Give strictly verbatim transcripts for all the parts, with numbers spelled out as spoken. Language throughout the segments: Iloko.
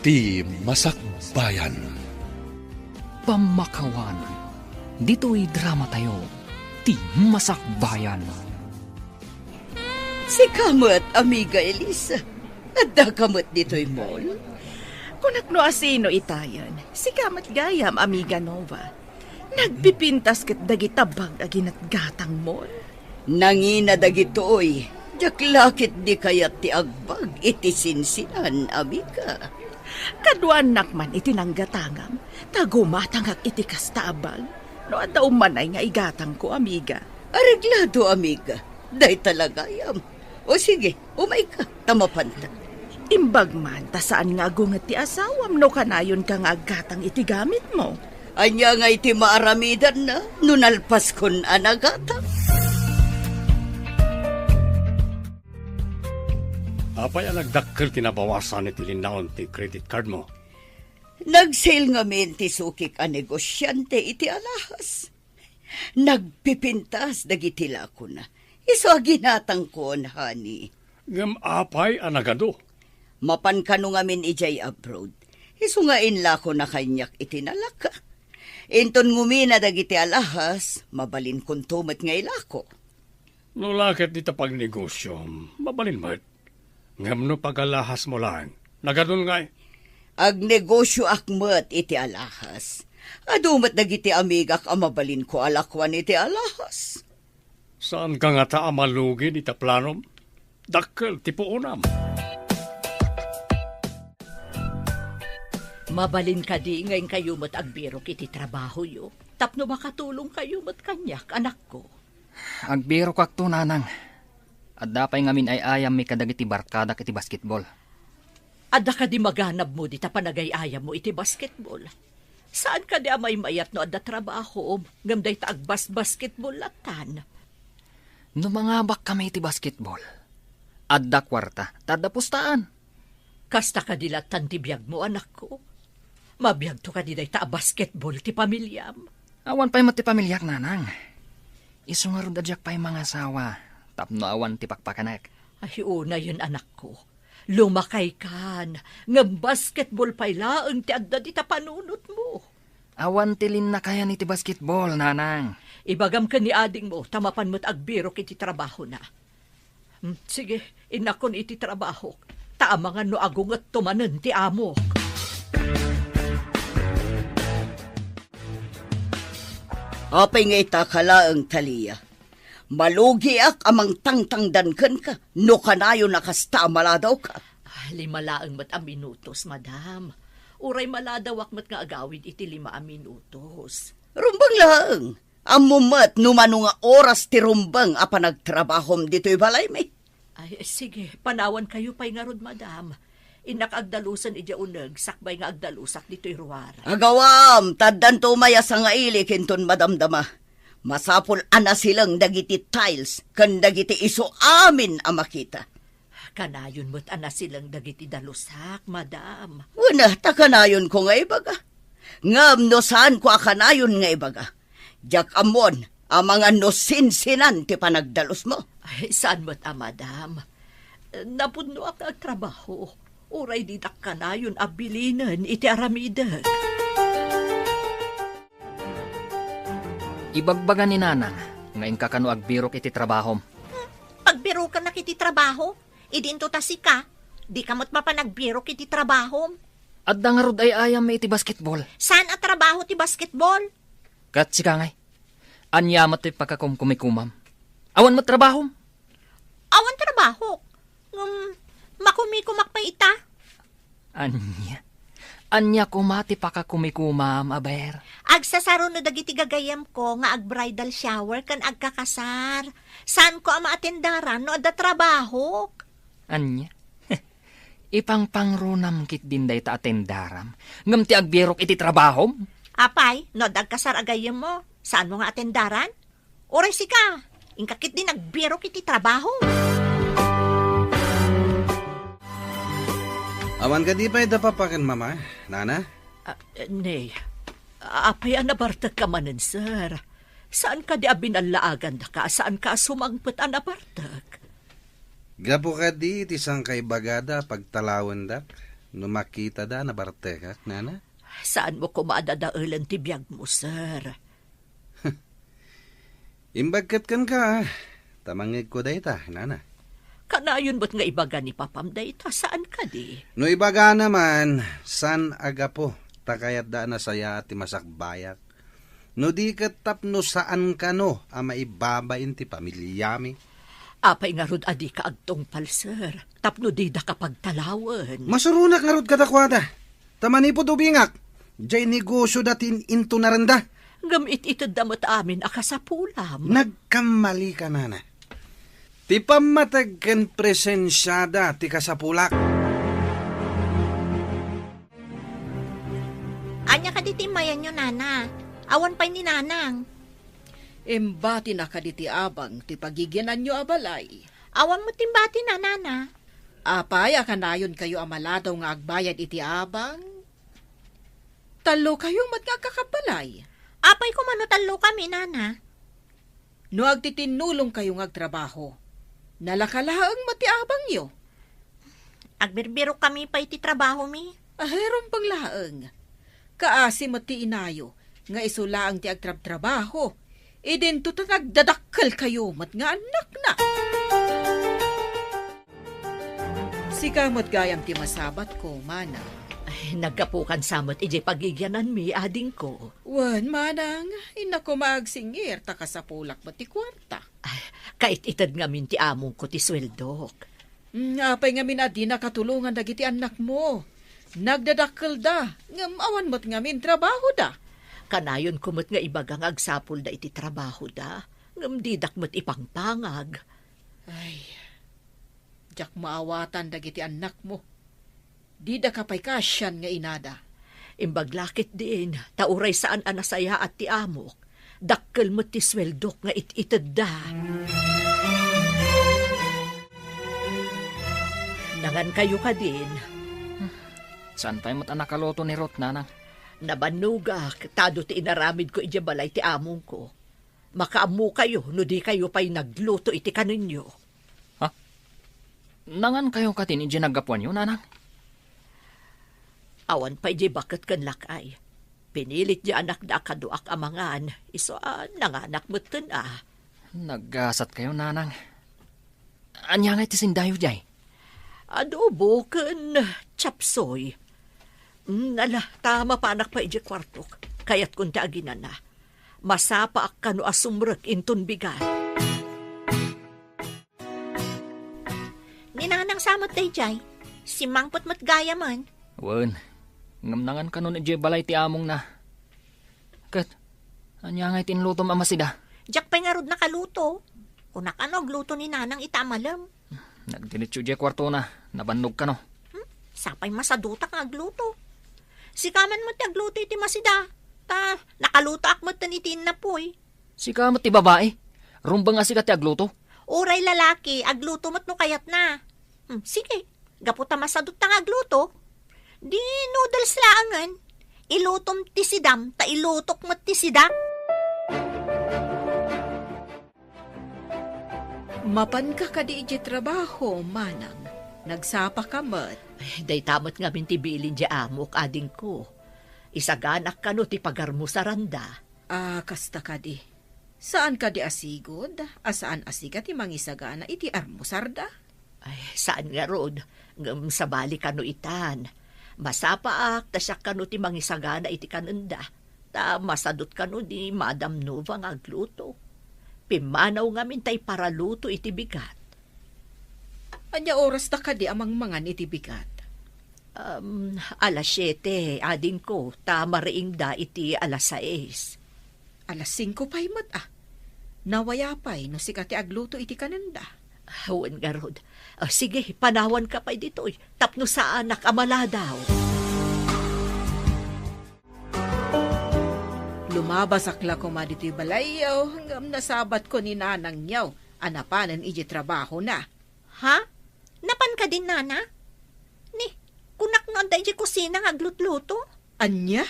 Ti Masakbayan. Pammakawan, ditoy drama tayo, Ti Masakbayan. Sika met, Amiga Elisa. Adda ka met ditoy mall? Kunak no asino itayen. Sika met gayam, Amiga Nova. Nagpipintas ket dagita bag a ginatgatang mall. Nangina dagitoy, diak la ketdi kayat ti agbag iti sinsinan, amiga. Kaduanak man iti nanggatangam, ta gumatangak iti kasta a bag. No adda ummanay nga igatangko, amiga. Areglado, amiga. Dayta la gayam. O sige, umayka, ta mapanta. Imbag man, ta saan nga agunget ti asawam no kanayonka nga aggatang iti gamitmo. Ania ngay ti maaramidanna no nalpaskon a nagatang? Apay a nagdakkel ti nabawasan iti linnaon ti credit cardmo? Nag-sale ngamin ti sukik a negosiante iti alahas. Nagpipintas dagiti lakona. Isu a ginatangkon, honey. Ngem apay a nagadu? Mapan kano ngamin idiay abroad. Isu nga inlakona kaniak iti nalaka. Inton ngumina dagiti alahas, mabalinkonto met nga ilako. No la ket dita pagnegosiom, mabalin met. Ngem no pagalahasmo laeng, nagadun ngay? Agnegosioak met iti alahas. Adu met dagiti amigak a mabalinko a lakuan iti alahas. Saanka ngata a malugi dita planom? Dakkel ti puonam. Mabalin kadi nga inkayo met agbirok iti trabahoyo tapno makatulongkayo met kaniak, anakko? Agbirokakto, nanang. Adda pay ngamin ay-ayammi kadagiti barkadak iti basketball. Adda kadi maganabmo dita panagay-ayammo iti basketball? Saan kadi a maymayat no adda trabahom, ngem dayta agbas-basketball lattan? No mangabakkami iti basketball, adda kuarta, ta adda pustaan. Kasta kadi lattan ti biagmo, anakko? Mabiagto kadi dayta a basketball ti pamiliam? Awan pay met ti pamiliak, nanang. Isu ngarud a diak pay mangasawa tapno awan ti pakpakanek. Ay, unayen, anakko. Lumakaykan, ngem basketball pay laeng ti adda dita panunotmo. Awan ti linnakayan iti basketball, nanang. Ibagam ken ni adingmo, ta mapan met agbirok iti trabahona. Hmm, sige, innakon iti trabahok, ta amangan no agungetto manen ti amok. Apay nga ita ka laeng, Talia? Malugiak a mangtangtangdan kenka no kanayon a kasta a maladawka. Ah, lima laeng met a minutos, madam. Uray maladawak met nga agawid iti lima a minutos. Rumbeng laeng. Ammom met no mano nga oras ti rumbeng a panagtrabahom ditoy balaymi? Ay, sige, panawankayo pay ngarud, madam. Innak agdalusen idiay uneg sakbay nga agdalusak ditoy ruar. Agawam, ta addanto umay a sangailik inton madamdama. Masapul a nasileng dagiti tiles ken dagiti isu amin a makita. Kanayon met a nasileng dagiti dalusak, madam. Wen, ta kanayonko nga ibaga. Ngem no saanko a kanayon nga ibaga, diak ammon amangan no sinsinan ti panagdalusmo. Ay, saan met a, madam. Napudnoak nga agtrabaho. Uray didak kanayon a bilinen iti aramidek. Ibagbaga ni nanang nga inka kano agbirok iti trabahom. Hmm, pagbirokanak iti trabaho? Idinto ta sika, dika met mapan agbirok iti trabahom. Adda ngarud ay-ayammi iti basketball. Saan a trabaho ti basketball? Ket sika ngay, ania met ti pakakumkumikumam? Awan met trabahom? Awan trabahok. Ngem, makumikumak pay ita. Ania? Ania koma ti pakakumikumam, aber? Agsasaro no dagiti gagayemko nga ag-bridal shower ken agkakasar. Saanko a maatendaran no adda trabahok. Ania? Ipangpangrunam ketdin dayta atendaram, ngem ti agbirok iti trabahom? Apay, no adda agkasar a gayyemmo, saanmo nga atendaran? Uray sika, inka ketdi nagbirok iti trabaho. Awan kadi pay da papa ken mama, nana? Ah, eh, ne, apay a nabartekka manen, sir? Saan kadi a binallaagandaka a saanka a sumangpet a nabartek? Gapu kadi ti sangkaibagada a pagtalawendak, No makitada, nabartekak, nana? Saanmo koma a dadaelen ti biagmo, sir. Imbag ket kenka, ta mangngegko dayta, nana. Kanayon met nga ibaga ni papam dayta, saan kadi? No ibagana man, saan a gapu, ta kayatda a nasayaat ti masakbayak. No di ket tapno saan kano a maibabain ti pamiliami. Apay ngarud a dika agtungpal, sir, tapno didaka pagtalawen? Masuronak ngarud kadakuada. Ta manipud ubingak, diay negosioda ti in-, intunarenda. Ngem it-itedda met amin a kasapulam. Nagkammalika, nana. Ti pammateg ken presensiada ti kasapulak. Ania kadi ti immayanyo, nana? Awan pay ni nanang. Imbatina kadi ti abang ti pagigiananyo a balay? Awan met imbatina, nana. Apay a kanayonkayo a maladaw nga agbayad iti abang? Tallokayo met nga agkakabbalay. Apay koma no tallokami, nana? No agtitinnulongkayo nga agtrabaho, nalaka laeng met ti abangyo. Agbirbirok kami pay ti trabahomi. Ay, rumbeng laeng. Kaasi met ti inayo nga isu laeng ti agtrabtrabaho. Idinto ta nagdadakkelkayo met nga annakna. Sika met gayam ti masabatko, manang. Ay, naggapukan sa met idiay pagigiananmi, adingko. Wen, manang, innak koma agsingir ta kasapulak met ti kuarta. Ay, kait-ited ngamin ti amongko ti sueldok. Mm, apay ngamin a di nakatulongan dagiti annakmo? Nagdadakkelda, ngem awan met ngamin trabahoda. Kanayonko met nga ibaga nga agsapulda iti trabahoda, ngem didak met ipangpangag. Ay, diak maawatan dagiti annakmo. Didaka pay kaasian nga inada. Imbag la ketdin, ta uray saan a nasayaat ti amok, dakkel met ti sueldok nga it-itedda. Nangankayo kadin? Saan pay met a nakaluto ni Ruth, nanang? Nabannogak, ta adu ti inaramidko idiay balay ti amongko. Makaammokayo no dikayo pay nagluto iti kanenyo. Ha? Nangankayo katin idiay naggapuanyo, nanang? Awan pay diay baket ken lakay. Pinilit diay anakda a kaduak a mangan, isu a nanganak metten a. Naggasatkayo, nanang. Ania ngay ti sindayo diay? Adobo ken chapsoy. Mm, ala, ta mapanak pay idiay kuartok. Kayatkon ti aginana. Masapaak kano a sumrek inton bigat. Ni nanang sa met daydiay, simmangpet met gayamen. Wen, ngem nangan kanon idiay balay ti amongna. Ket, ania ngay ti inlutom a masida? Diak pay ngarud nakaluto. Kunak a no agluto ni nanang ita a malem. Nagdiretso idiay kuartona, nabannog kano. Hmm? Sapay masadutak nga agluto. Sika man met ti agluto iti masida. Ta, nakalutoak met iti innapoy. Sika met ti babai. Rumbeng a sika ti agluto. Uray lalaki, agluto met no kayatna. Hmm, sige, gapu ta masadutta nga agluto, di noodles laengen. Ilutom ti sidam, ta ilutok met ti sidak. Mapanka kadi idiay trabaho, manang? Nagsapaka met. Ay, dayta met ngamin ti bilin diay amok, adingko. Isaganak kano ti pagarmusaranda. A, kasta kadi. Saan kadi a sigud a saan a sika ti mangisagana iti armusarda? Ay, saan ngarud, ngem sabali kano itan. Masapaak ta siak kano ti mangisagana iti kanenda, ta masadut kano ni Madam Nova nga agluto. Pimmanaw ngamin ta iparaluto iti bigat. Ania oras ta kadi a mangmangan iti bigat? Um, alas siete, adingko, ta mariingda iti alas sais. Alas singko pay met, a. Nawaya pay no sika ti agluto iti kanenda. Wen ngarud. Ah, sige, panawanka pay ditoy, tapno saanak a maladaw. Lumabasak la koma ditoy balayyo, ngem nasabatko ni nanangyo a napanen idiay trabahona. Ha? Napan kadin, nana? Ni, kunak no adda idiay kusina nga aglutluto? Ania?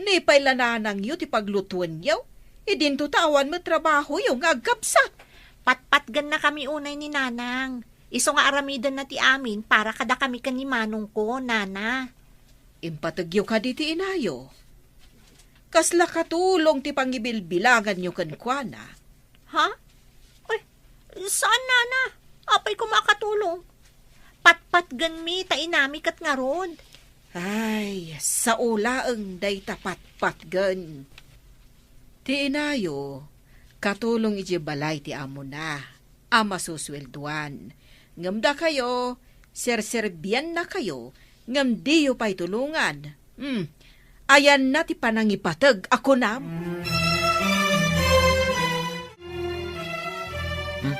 Ni pay la nanangyo ti paglutuenyo? Idinto ta awan met trabahoyo nga agkabsat. Patpatgennakami unay ni nanang. Isu nga aramidenna ti amin para kadakami ken ni manongko, nana. Impategyo kadi ti inayo? Kasla katulong ti pangibilbilanganyo kenkuana? Ha? Ay, saan, nana. Apay koma a katulong? Patpatgenmi ta inami ket ngarud. Ay, sao laeng dayta patpatgen. Ti inayo, katulong idiay balay ti amona a masusueldoan. Ngem dakayo, serserbiannakayo, ngem diyo pay tulongan. Hmm, ayanna ti panangipateg a kunam? Hmm,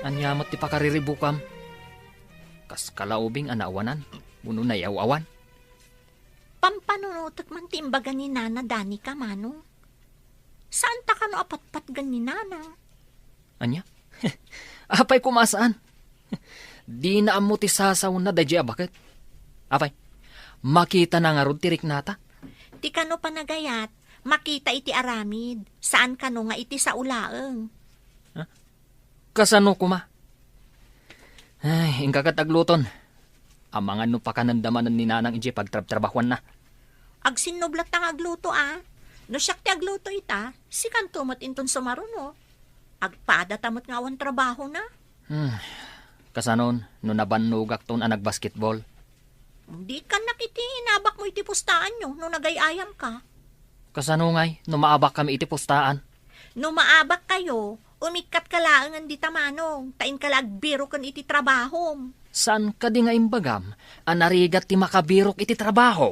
ania met ti pakariribukam? Kas kalaubing a naawanan, wenno nayaw-awan? Pampanunotek man ti imbaga ni Nana Danica, manong. Saanta kano a patpatgen ni Nana? Ania? Apay koma a saan? Dina ammo ti sasaona daydiay a baket. Apay, makitana ngarud ti riknata? Ti kano panagayat, makita iti aramid, saan kano nga iti sao laeng. Ha? Kasano koma? Ay, inka ket agluton. Amangan no pakanenda manen ni Nanang idiay pagtrabtrabahuanna. Agsinnublatta nga agluto, a. No siak ti agluto ita, sikanto met inton sumaruno. Agpadata met nga awan trabahona. Hmm. Kasanon, no nabannogakton a nagbasketball? Dikannak iti inabakmo iti pustaanyo no nagay-ayamka. Kasano ngay no maabakkami iti pustaan? No maabakkayo, umikkatka laengen dita, manong, ta inka la agbiroken iti trabahom. Saan kadi nga imbagam a narigat ti makabirok iti trabaho?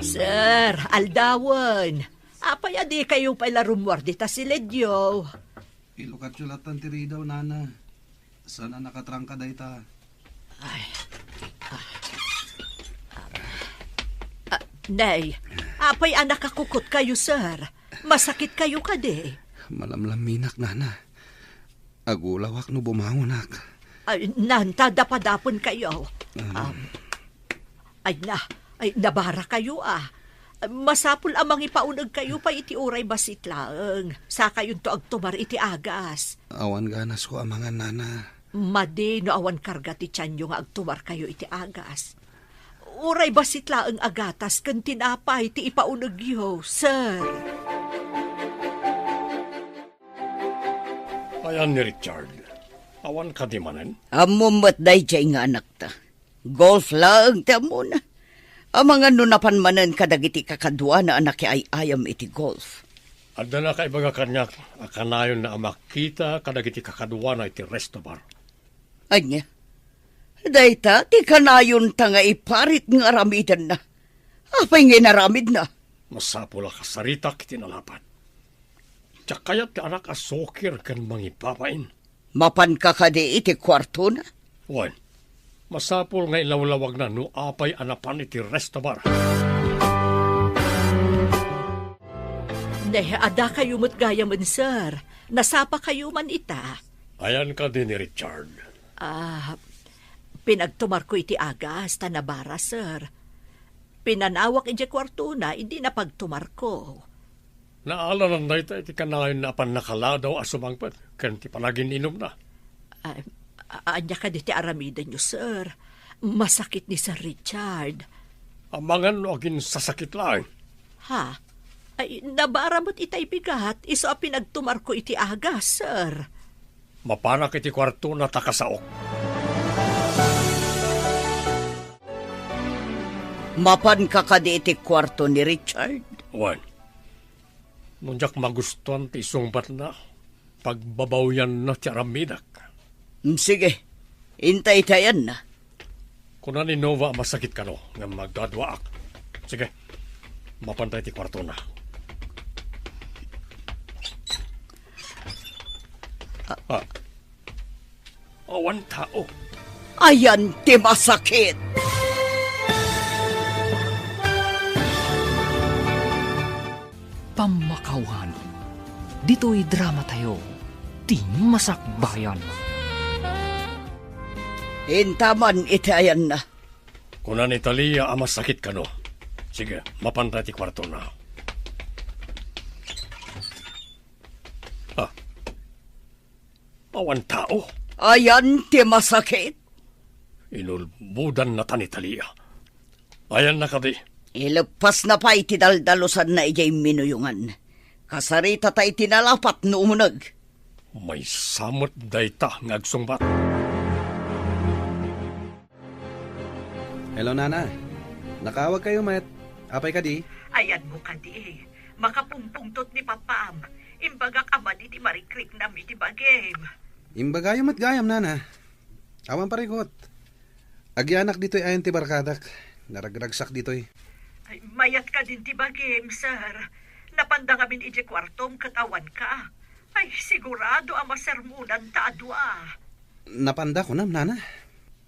Sir, aldawen. Apay a dikayo pay la rummuar dita siledyo? Ilukatyo latta ti ridaw, nana. Saan a nakatrangka dayta? Ay. Ah. Ah, nay, apay a nakakukot kayo, sir? Masakit kayo kadi? Malamlaminak, nana. Agulawak no bumangonak. Ay, nanta, dapadapenkayo. Ah. Um, Ay na, ay, nabara kayo, a. Masapul a mangipauneg kayo pay iti uray bassit laeng. Sakayonto agtumar iti agas. Awan ganasko a mangan, nana. Madi no awan karga ti tianyo nga agtumar kayo iti agas. Uray bassit laeng a gatas ken tinapay ti ipaunegyo, sir. Ayan ni Richard. Awan kadi manen? Ammom met daydiay nga anakta. Golf laeng ti ammona. Amangan no napan manen kadagiti kakaduana a nakiay-ayam iti golf. Adda nakaibaga kaniak a kanayonna a makita kadagiti kakaduana iti resto bar. Ania? Dayta ti kanayonta nga iparit nga aramidenna. Apay nga inaramidna? Masapul a kasaritak iti nalapad. Diak kayat ti anak a sokir ken mangibabain. Mapanka kadi iti kuartona? Wen, masapul nga ilawlawagna no apay a napan iti resto bar. Ne, adda kayo met gayamen, sir. Nasapa kayo man ita. Ayan kadi ni Richard? Ah, pinagtumarko iti agas ta nabara, sir. Pinanawak idiay kuartona idi napagtumarko. Naalanan dayta iti kanayonna a pannakaladaw a sumangpet ken ti panagin-inumna. Ah, a-, ania kadi ti aramidenyo, sir? Masakit ni Sir Richard. Amangan no aginsasakit laeng. Ha? Ay, nabara met itay bigat, isu a pinagtumarko iti agas, sir. Mapanak iti kuartona ta kasaok. Mapanka kadi iti kuarto ni Richard? Wen. No diak magustuan ti isungbatna, pagbabawianna ti aramidek. Mm, sige, intaytayanna. Kuna ni Nova a masakit kano, ngem agduaduaak. Sige, mapantay ti kuartona. Ah. Awan tao. Ayan ti masakit. Pammakawani, ditoy drama tayo, ti masakbayan. Intaman iti ayanna. Kuna ni Talia a masakit kano. Sige, mapanta ti kuartona. Ah. Awan tao. Ayan ti masakit. Inulbodannata ni Talia. Ayanna kadi? Ileppasna pay ti daldalusanna idiay minuyongan. Kasaritata iti nalapat no umuneg. Maysa met dayta nga agsungbat. Hello, Nana. Nakaawagkayo met. Apay kadi? Ayanmo kadi, makapumpungtot ni Papam. Imbagak a madi ti marikriknam iti bagim. Imbagayo met gayam, Nana. Awan parigot. Agyanak ditoy ayan ti barkadak. Naragragsak ditoy. Ay, mayat kadin ti bagim, sir. Napanda ngamin idiay kuartom ket awanka. Ay, sigurado a masermonanta a dua. Napanda kunam, Nana?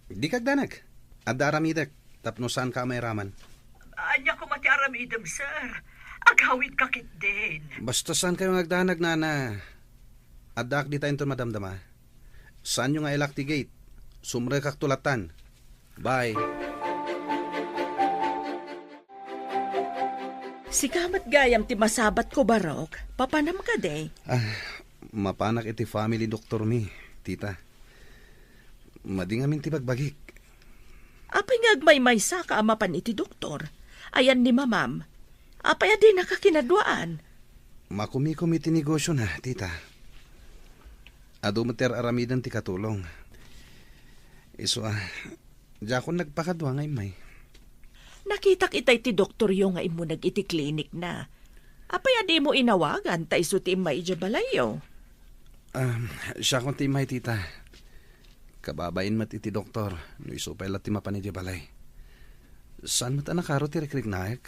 Dika agdanag. Adda aramidek tapno saanka a mairaman. Ania koma ti aramidem, sir? Agawidka ketdin. Basta saankayo nga agdanag, Nana. Addaak dita inton madamdama. Saanyo nga ilak ti gate. Sumrekakto lattan. Bye. Sika met gayam ti masabatko, Barok. Papanam kadi? Ah, mapanak iti family doctor mi, tita. Madi ngamin ti bagbagik. Apay nga agmaymaysaka a mapan iti doktor? Ayan ni mamam. Apay a dinaka kinaduaan? Makumikom iti negosiona, tita. Adu met ti ar-aramiden ti katulong. Isu a, diakon nagpakadua nga immay. Nakitak itay ti doktoryo nga immuneg iti klinikna. Apay a dimo inawagan ta isu ti immay idiay balayyo? Um, siakon ti immay, tita. Kababain met iti doktor no isu pay la ti mapan idiay balay. Saan met a nakaro ti rikriknaek?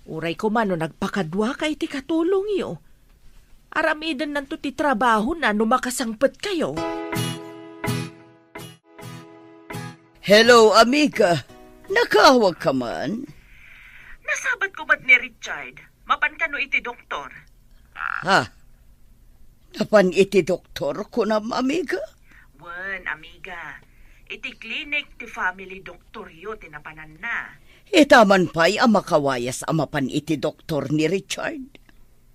Uray koma no nagpakaduaka iti katulongyo. Aramidennanto ti trabahona no makasangpetkayo. Hello, amiga. Nakaawagka man? Nasabatko met ni Richard. Mapan kano iti doktor? Ha? Napan iti doktor, kunam, amiga? Wen, amiga. Iti klinik ti family doktoryo ti napananna. Ita man pay a makawayas a mapan iti doktor ni Richard.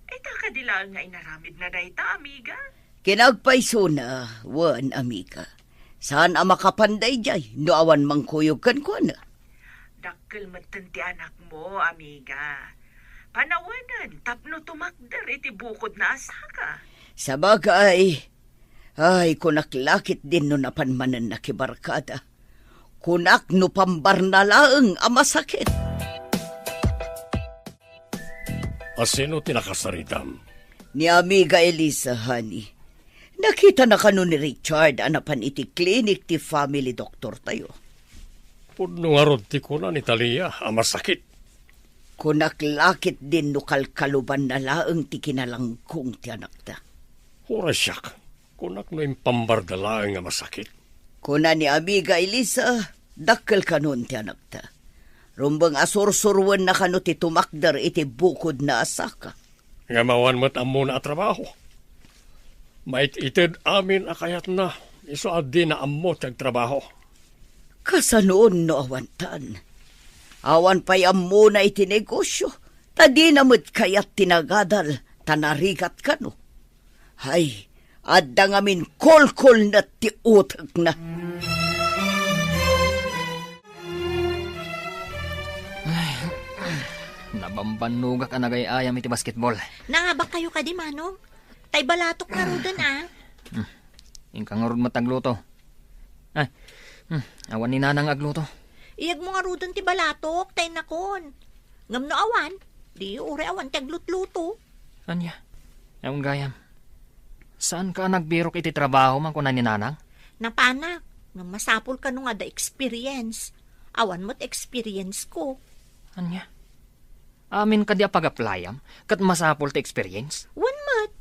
Ita kadi laeng nga inaramidna dayta, amiga? Kinagpaysona, wen, amiga. Saan a makapan daydiay no awan mangkuyog kenkuana? Dakkel metten ti anakmo, amiga. Panawenen tapno tumakder iti bukodna a saka. Sabagay, ay, kunak la ketdin no napan manen a kibarkada. Kunak no pambarna laeng a masakit. A sino ti nakasaritam? Ni Amiga Elisa, honey. Nakitana kano ni Richard a napan iti klinik ti family doktortayo. Pudno ngarud ti kuna ni Talia a masakit. Kunak la ketdin no kalkalubanna laeng ti kinalangkong ti anakta. Uray siak, kunak no impambarda laeng a masakit. Kuna ni Amiga Elisa, dakkel kanon ti anakta. Rumbeng a sursuroenna kano ti tumakder iti bukodna a saka. Ngem awan met ammona a trabaho. Mait-ited amin a kayatna, isu a dina ammo ti agtrabaho. Kasanoon no awantan? Awan pay ammona iti negosyo, ta dina met kayat ti nagadal, ta narigat kano. Hay, adda ngamin kolkolnet ti utekna. Ay, nabambannogak a nagay-ayam iti basketball. Nangabak kayo kadi, Manong? Tay balatok ngaruden, a. Hmm. Inka ngarud met agluto. Ay, hmm, awan ni Nanang agluto. Iyagmo ngaruden ti balatok, tay nakon. Ngem no awan, di uray awan ti aglutluto. Ania? Awan gayam. Saanka a nagbirok iti trabaho man kuna ni Nanang? Napanak, ngem masapul kano nga adda experience. Awan met experience ko. Ania? Amin kadi a pag-applyam, ket masapul ti experience? Wen met.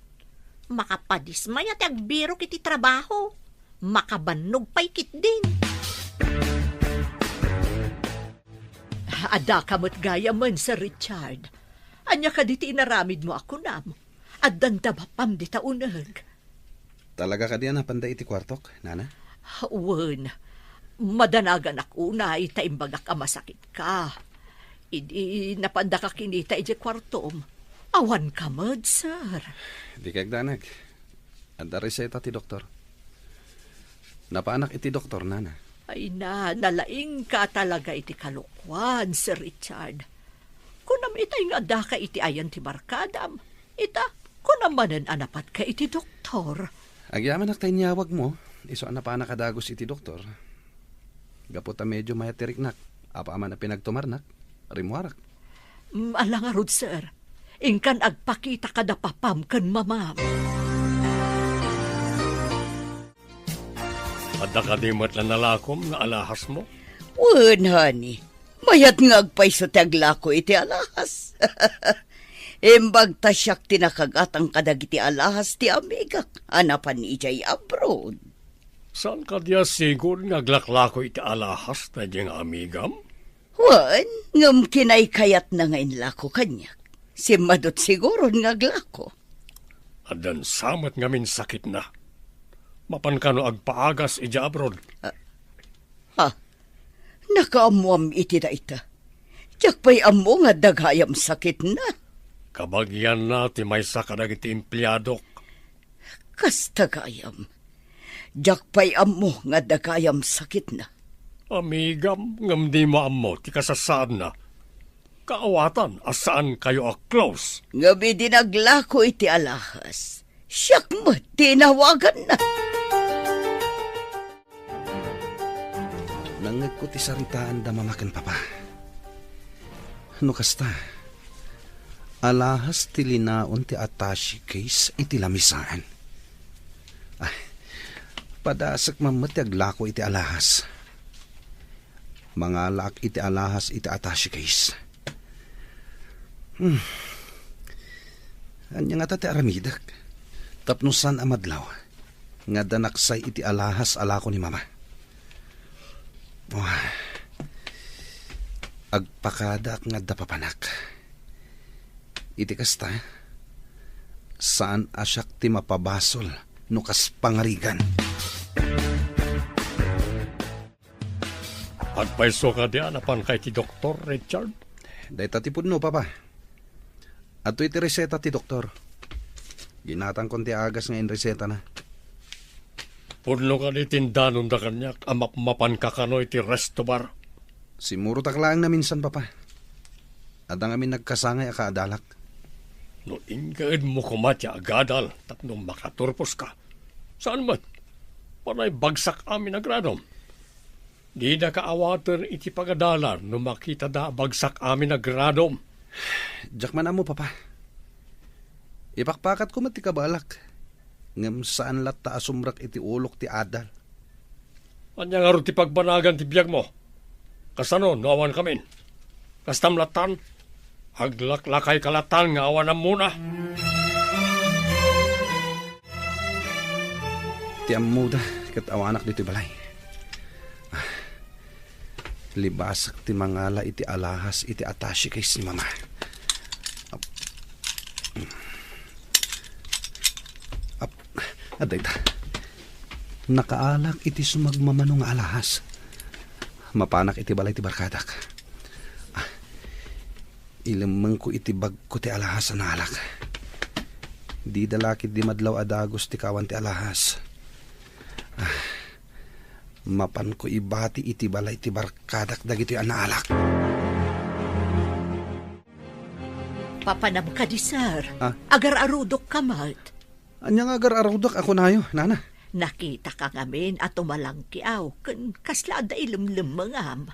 Makapadismaya ti agbirok iti trabaho. Makabannog pay ketdin. Adda ka met gayamen, Sir Richard. Ania kadi ti inaramidmo a kunam? Addan da mapan dita uneg. Talaga kadi a napanda iti kuartok, Nana? Wen, madanaganak unay ta imbagak a masakitka. Idi napandaka kinita idiay kuartom, awanka met, sir. Dika agdanag. Adda reseta ti doktor. Napanak iti doktor, nana. Ay na, nalaingka talaga iti kalokuan, Sir Richard. Kunam itay nga addaka iti ayan ti barkadam. Ita, kunam manen a napatka iti doktor. Agyamanak ta inyawagmo, isu a napanak a dagus iti doktor. Gapu ta medio mayat ti riknak, apaman a pinagtumarnak, rimmuarak. Mm, ala ngarud, sir. Inkan agpakita kada papam ken mamam. Adda kadi met la nalakom nga alahasmo? Wen, honey. Mayat nga agpayso ti aglako iti alahas. Imbag ta siak ti nakagatang kadagiti alahas ti amigak a napan idiay abroad. Saan kadi a sigud nga aglaklako iti alahas daydi nga amigam? Wen, ngem kinaykayatna nga inlako kaniak. Simmadut siguron nga aglako. Addan sa met ngamin sakitna. Mapan kano agpaagas idiay abroad? Ah, ha? Nakaammoam iti dayta. Diak pay ammo nga adda gayam sakitna. Kabagianna ti maysa kadagiti empleadok. Kasta gayam. Diak pay ammo nga adda gayam sakitna. Amigam, ngem dimo ammo ti kasasaadna. Kaawatan a saankayo a close. Ngem idi naglako iti alahas, siak met ti inawaganna. Nangngegko ti saritaan da mama ken papa. No kasta, alahas ti linaon ti attache case iti lamisaen. Ay, padasek man met ti aglako iti alahas. Mangalaak iti alahas iti attache case. Hmm. Ania ngata ti aramidek? Tapno saan a madlaw nga adda naksay iti alahas a lako ni mama. Wah. Agpakadaak nga adda papanak. Iti kasta, saan a siak ti mapabasol no kas pangarigan. Agpayso kadi a napanka iti doktor, Richard? Dayta ti pudno, Papa. Adtoy ti reseta ti doktor. Ginatangkon ti agas nga inresetana. Pudno kadi ti indanonda kaniak a mapmapanka kano iti resto bar? Simmurotak laeng naminsan, Papa. Adda ngamin nagkasangay a kaadalak. No inkaedmo koma ti agadal tapno makaturposka, saan met? Panay bagsak amin a gradom. Dida kaawaten iti pagadalan no makitada a bagsak amin a gradom. Diak man ammo, Papa. Ipakpakatko met ti kabaelak, ngem saan latta a sumrek iti ulok ti adal. Ania ngarud ti pagbanagan ti biagmo? Kasano no awan kamin? Kastam lattan? Aglaklakayka lattan nga awan ammona. Ti ammoda ket awanak ditoy balay. Ah, libasek ti mangala iti alahas iti attache case ni Mama. Ap-, ap-, adda ita. Nakaalak iti sumagmamano nga alahas. Mapanak iti balay ti barkadak. Ah, ilemmengko iti bagko ti alahas a naalak. Dida la ketdi madlaw a dagus ti kawan ti alahas. Ah, mapanko ibati iti balay ti barkadak dagitoy a naalak. Papanam kadi, sir? Ah? Agar-arudok ka met. Ania nga agar-arudok a kunayo, nana? Nakita ka ngamin a tumalangkiaw, ken kasla adda ilemlemmengam.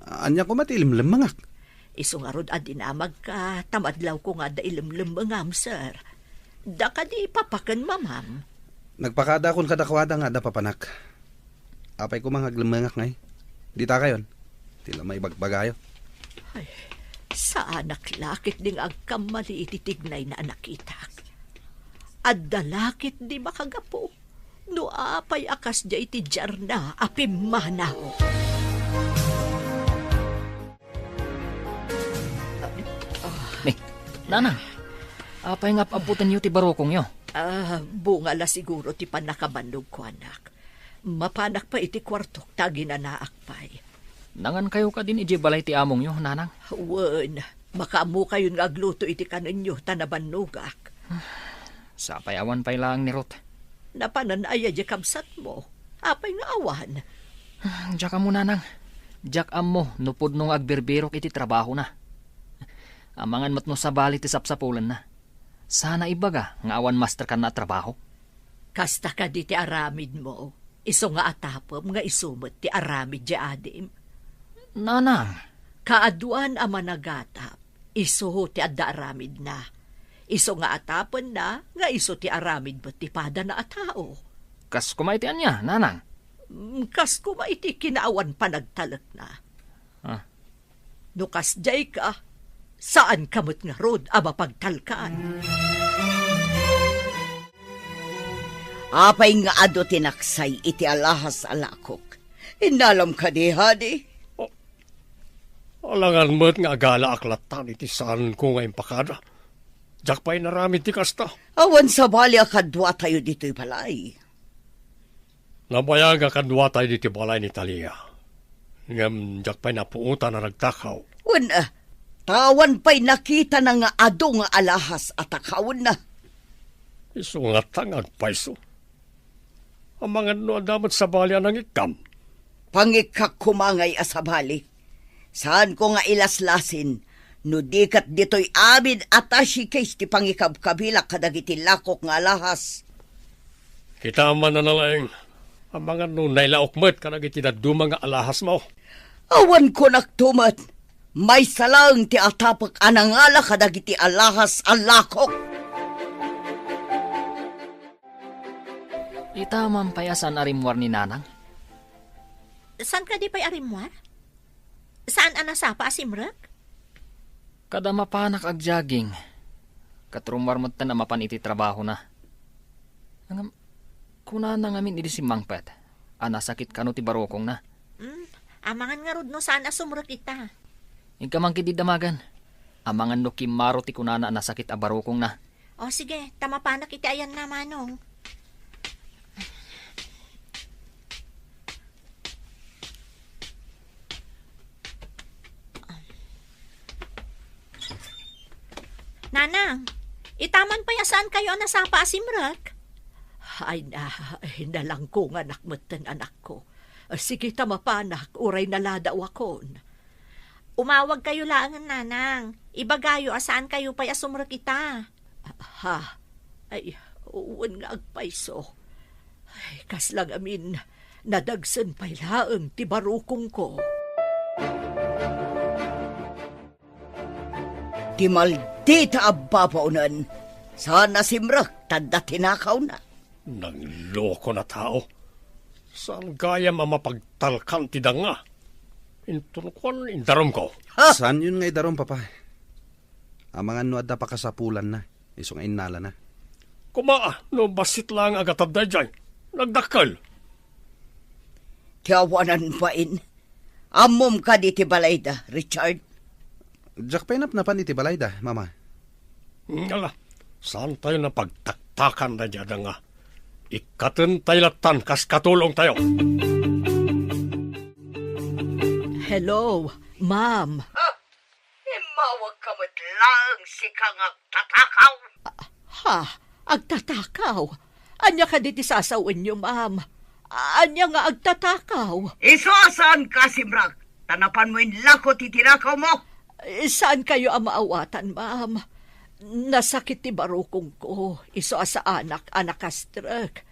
Ania koma ti ilemlemmengak? Isu ngarud a dinamag ka, ta madlaw ko nga adda ilemlemmengam, sir. Da kadi papa ken mamam? Nagpakadakon kadakuada nga adda papanak. Apay koma nga aglemmengak ngay? Dita kayon. Ti la maibagbagayo. Ay, saanak la ketdi nga agkammali iti tignayna a nakitak. Adda la ketdi makagapu no apay a kasdiay ti diarna a pimmanaw. Ni, Nanang, apay nga ap-aputenyo ti barukongyo? Ah, bunga la siguro ti pannakabannogko, anak. Mapanak pay iti kuartok ta aginanaak pay. Nangankayo kadin idiay balay ti amongyo, Nanang? Wen, makaammokayon nga agluto iti kanenyo ta nabannogak. Sapay awan pay laeng ni Ruth. Napanan aya diay kabsatmo? Apay nga awan? Diak ammo, nanang. Diak ammo no pudno nga agbirbirok iti trabahona. Amangan met no sabali ti sapsapulenna. Saan a ibaga nga awan master kanna a trabaho. Kasta kadi ti aramidmo, isu nga atapem nga isu met ti aramid diay adim? Nanang. Kaaduan a managatap, isu ti adda aramidna. Isu nga atapenna nga isu ti aramid met ti padana a tao. Kas koma iti ania, nanang? Mm, kas koma iti kinaawan panagtalekna. Ah. No kasdiay ka, saan ka met ngarud a mapagtalkan. Apay nga adu ti naksay iti alahas a lakok? Innalam kadi, Hadi? Oh, alangan met nga agalaak latta iti saanko nga impakada. Diak pay inaramid ti kasta. Awan sabali a kaduatayo ditoy balay. Nabayag a kaduatayo ditoy balay ni Talia. Ngem diak pay napuotan a nagtakaw. Wen, ah, ta awan pay nakitana nga adu nga alahas a takawenna. Isu ngata nga agpayso. Amangan no adda met sabali a nangikkam. Pangikkak koma ngay a sabali. Saanko nga ilaslasin no di ket ditoy amin a tashikis ti pangikabkabilak kadagiti lakok nga alahas. Kita man a nalaing, amangan no nailaok met kadagiti dadduma nga alahasmo. Awan kunakto met, maysa laeng ti atapek a nangala kadagiti alahas a lakok. Ita man pay a saan a rimmuar ni Nanang? Saan kadi pay a rimmuar? Saan a nasapa a simrek? Kada mapanak agjogging, ket rummuar metten a mapan iti trabahona. Ngem, kunana ngamin idi simmangpet a nasakit kano ti barukongna. Mm, amangan ngarud no saan a sumrek ita. Inka man ketdi damagen. Amangan no kimmaro ti kunana a nasakit a barukongna. O, sige, ta mapanak iti ayanna, Manong. Nanang, ita man pay a saan kayo a nasapa a simrek? Ay na, nalangkonganak metten, anakko. Sige ta mapanak, uray naladawakon. Umawag kayo laengen, Nanang. Ibagayo a saan kayo pay a sumrek ita. Ha? Ay, wen nga agpayso. Ay, kasla ngamin, nadagsen pay laeng ti barukongko. Ti maldita a babaonen, saan a simrek ta adda tinakawna. Nangloko na tao. Saan gayam a mapagtalkan ti danga? Inton kuan, indarumko. Ha? Saanyon nga idarum, Papa. Amangan no adda pakasapulanna, isu nga innalana. Koma, no bassit laeng a gatad daydiay, nagdakkel. Ti awanan bain. Ammom kadi ti balayda, Richard? Diak pay napnapan iti balayda, Mama. Ala, saantayo a pagtaktakan daydiay a danga. Ikkatentayo lattan kas katulongtayo. Hello, ma'am. Ah, immawagka met laeng sika nga agtatakaw. Ha? Agtatakaw? Ania kadi ti sasawenyo, ma'am? Ania nga agtatakaw? Isu a saanka a simrek, ta napanmo inlako ti tinakawmo. Eh, saan kayo a maawatan, ma'am? Nasakit ti barukongko, isu a saanak a nakastrek.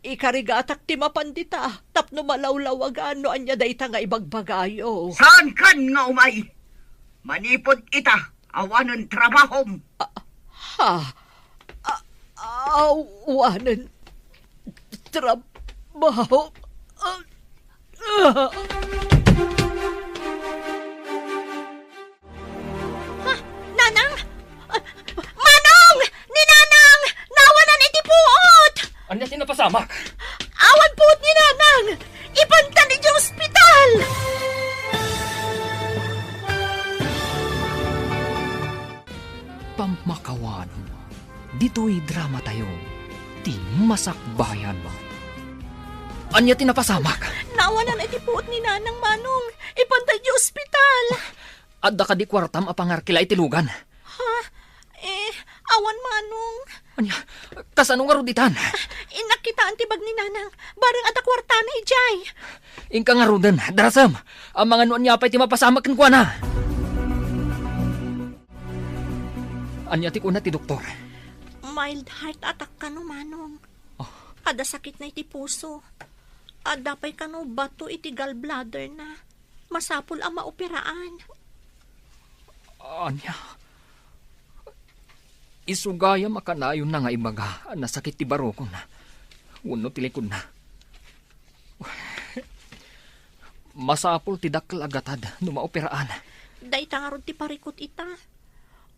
Ikarigatak ti mapan dita, tapno malawlawagan no ania dayta nga ibagbagayo. Saankan nga umay? Manipud ita, awanen trabahom. Ah, ha? Ah, awanen trabaho? Ah, ah. Ah, Nanang! Ah, Manong! Ni Nanang! Nawanan iti puot! Ania ti napasamak? Awan puot ni Nanang! Ipantan iti ospital! Pammakawad, ditoy dramatayo, ti Masakbayan. Ania ti napasamak? Nawanan iti puot ni Nanang, Manong. Ipantan iti ospital. Adda kadi kuartam a pangarkila iti lugan? Ha? Eh, Awan, Manong. Ania, kasano ngarud itan? Innak kitaan ti bag ni Nanang. Bareng adda kuartana idiay. Inka ngaruden, darasem. Amangan no ania pay ti mapasamak kenkuana. Ania ti kuna ti doktor? Mild heart attack kano, Manong. Oh. Adda sakitna iti puso. Adda pay kano bato iti gallbladderna. Masapul a maoperaan. Ania? Isu gayam a kanayonna nga ibaga a nasakit ti barukonna wenno ti likudna. Masapul ti dakkel a gatad no maoperaan. Dayta ngarud ti parikut ita.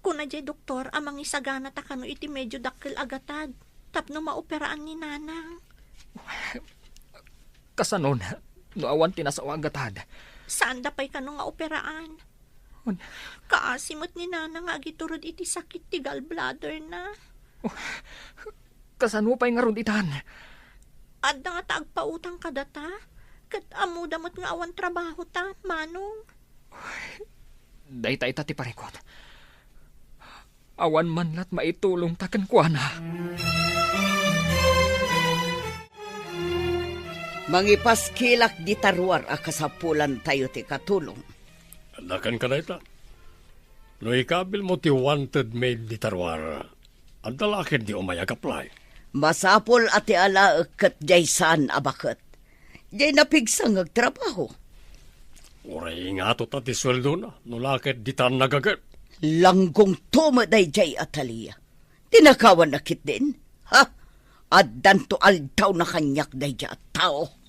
Kuna diay doktor a mangisagana ta kano iti medio dakkel a gatad tapno maoperaan ni Nanang. Kasanon no awan ti nasao a gatad? Saanda pay kano nga operaan. Kaasi met ni Nanang nga agiturod iti sakit ti gallbladderna. Kasano pay ngarud itan? Adda nga ta agpautang kadata, ket ammoda met nga awan trabahota, Manong. Dayta ita ti parikut. Awan man lat maitulongta kenkuana. Mangipaskilak dita ruar a kasapulantayo ti katulong. Adda kenka dayta. No ikabilmo ti wanted maid dita ruar, adda la ketdi umay ag-apply. Masapul a ti alaek ket diay saan a baket. Diay napigsa nga agtrabaho. Uray ingato ta ti sueldona, no la ket ditan nagaget. Langgongto met daydiay, Atalia. Tinakawanna ketdin? Ha? Addanto aldawna kaniak daydiay a tao.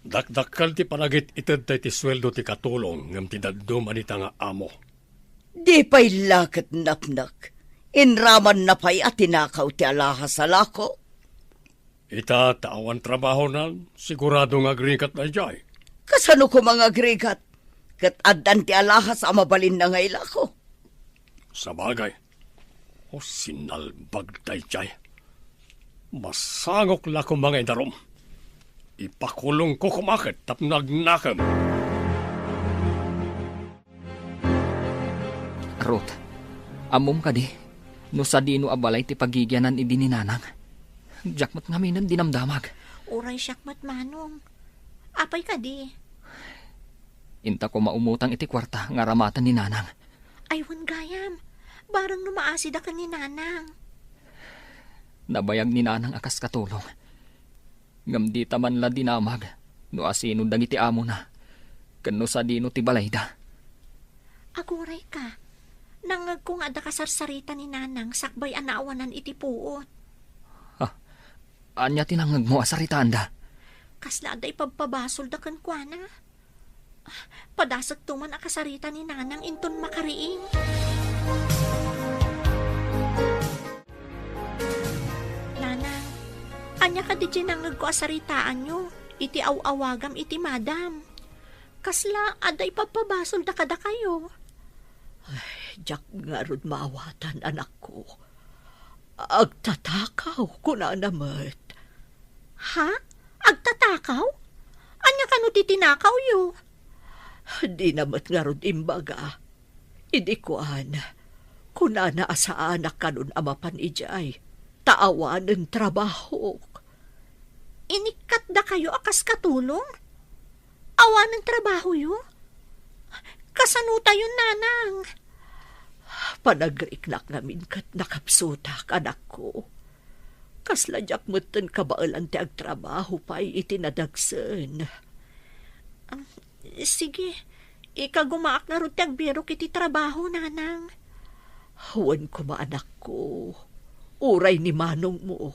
Dakdakkel ti panagit-ited tay ti sueldo ti katulong ngem ti dadduma dita nga amo. Di pay la ket napnek. Inramanna pay a tinakaw ti alahas a lako. Ita ta awan trabahonan, sigurado nga agrigat daydiay. Kasano koma nga agrigat? Ket addan ti alahas a mabalinna nga ilako. Sabagay. O, sinalbag daydiay. Masangok la koma nga idarum. Ipakulongko koma ket tapno agnakem. Ruth, ammom kadi no sadino a balay ti pagigianan idi ni Nanang? Diak met ngamin dinamdamag. Uray siak met, Manong. Apay kadi? Inta koma umutang iti kuarta nga aramaten ni Nanang. Ay, wen gayam. Bareng no maasida ken ni Nanang. Nabayag ni Nanang a kas katulong. Ngem dita man la dinamag no asino dagiti amona ken no sadino ti balayda. Agurayka, nangngegko nga adda kasarsarita ni Nanang sakbay a naawanan iti puot. Ha? Ania ti nangngegmo a saritaanda? Kasla adda ipabpabasolda kenkuana. Padasekto man a kasarita ni Nanang inton makariing. Nanang, ania kadi ti nangngegko a saritaanyo iti aw-awagam iti madam? Kasla adda ipabpabasolda kadakayo? Ay, diak ngarud maawatan, anakko. Agtatakaw, kunana met. Ha? Agtatakaw? Ania kano ti tinakawyo? Dina met ngarud imbaga. Idi kuan, kunana a saanak kanon a mapan idiay, ta awanen trabahok. Inikkatdakayo a kas katulong? Awanen trabahoyo? Kasanotayon, Nanang? Panagriknak ngamin ket nakapsutak, anakko. Kasla diak metten kabaelan ti agtrabaho pay iti nadagsen. Am, sige, ikagumaak ngarud ti agbirok iti trabaho, Nanang. Wen koma, anakko. Uray ni manongmo,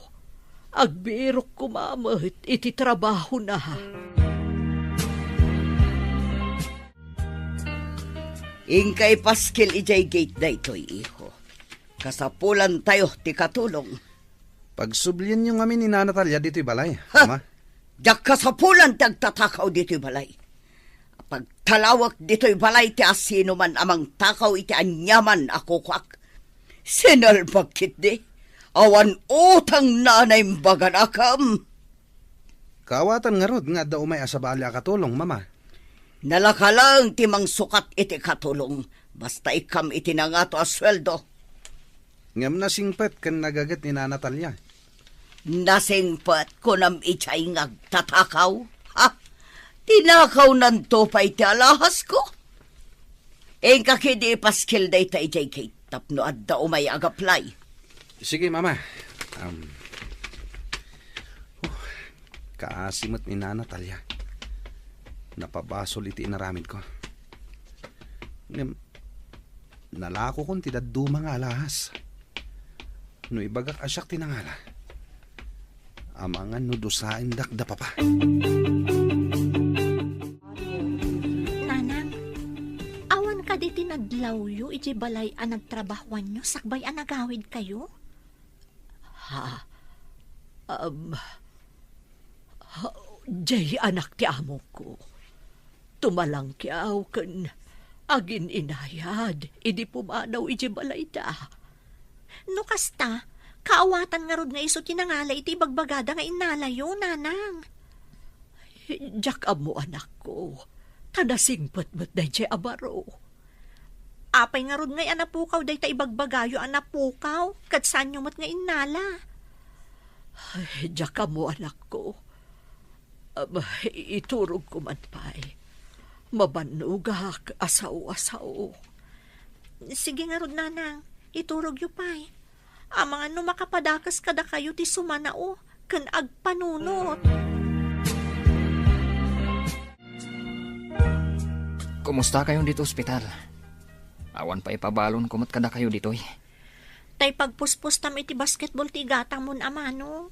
agbirok koma met iti trabahona. Inka ipaskil idiay gate daytoy, iho. Kasapulantayo ti katulong. Pagsublienyo ngamin ni Nana Talia ditoy balay, Ha? Ama. Diak kasapulan ti agtatakaw ditoy balay. Pagtalawek ditoy balay ti asinoman a mangtakaw iti aniaman a kukuak. Sinalbag ketdi. Awan utang na naimbaganakem. Kaawatan ngarud nga adda umay a sabali a katulong, Mama. Nalaka laeng ti mangsukat iti katulong, basta ikkam iti nangato a sueldo. Ngem nasingpet ken nagaget ni Nana Talia. Nasingpet, kunam idiay nga agtatakaw? Ha? Tinakawnanto pay ti alahasko? Inka ketdi ipaskil dayta idiay gate tapno adda umay agaplay. Sige, Mama. Um, oh, kaasi met ni Nana Talia. Napabasol iti inaramidko. Ngem, nalakokon ti dadduma nga alahas. No ibagak a siak ti nangala, amangan no dusaendak da papa. Nanang, awan kadi ti nadlawyo idiay balay a nagtrabahoanyo sakbay a nagawidkayo? Ha? Um, ha, diay anak ti amokko. Tumalangkiaw ken agin-inayad idi pumanaw idiay balayda. No kasta, kaawatan ngarud nga isu ti nangala iti ibagbagada nga innalayo, Nanang. Diak ammo, anakko, ta nasingpet met daydiay a baro. Apay ngarud ngay a napukaw dayta ibagbagayo a napukaw, ket saanyo met nga innala? Ay, diak ammo, anakko. Aba, iturogko man pay. Mabannogak a sao a sao. Sige ngarud, Nanang, iturogyo pay. Amangan no makapadakes kadakayo ti sumanao ken agpanunot. Kumusta kayon ditoy ospital? Awan pay ipabalonko met kadakayo ditoy. Tay pagpuspustam iti basketball ti igatamon a manong.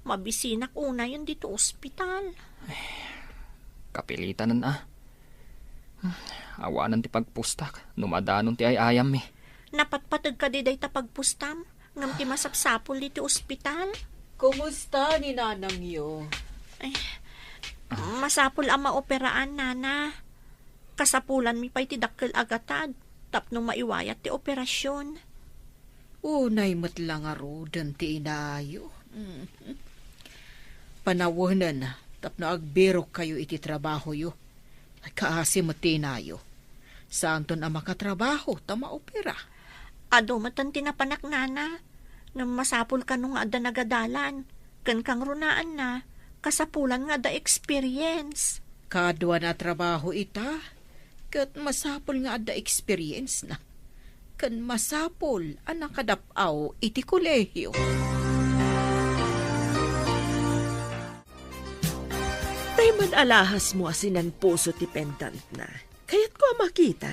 Mabisinak unayen ditoy ospital. Kapilitanen a. Awanen ti pagpustak no madanon ti ay-ayammi. Napatpateg kadi dayta pagpustam ngem ti masapsapul ditoy ospital? Kumusta ni nanangyo? Ay, masapul a maoperaan, Nana. Kasapulanmi pay ti dakkel a gatad tapno maiwayat ti operasyon. Unay met la ngaruden ti inayo. Mm. Panawenen tapno agbirokkayo iti trabahoyo. Ay, kaasi met ti inayo. Saanton a makatrabaho ta maopera. Adu met ti napanak, Nana. Ngem masapul kano nga adda nagadalan. Ken kangrunaanna, kasapulan nga adda experience. Kaduana a trabaho ita, ket masapul nga adda experience na. Ken masapul a nakadap-aw iti kolehio. Tay man alahasmo a sinanpuso ti pendantna. Kayatko a makita.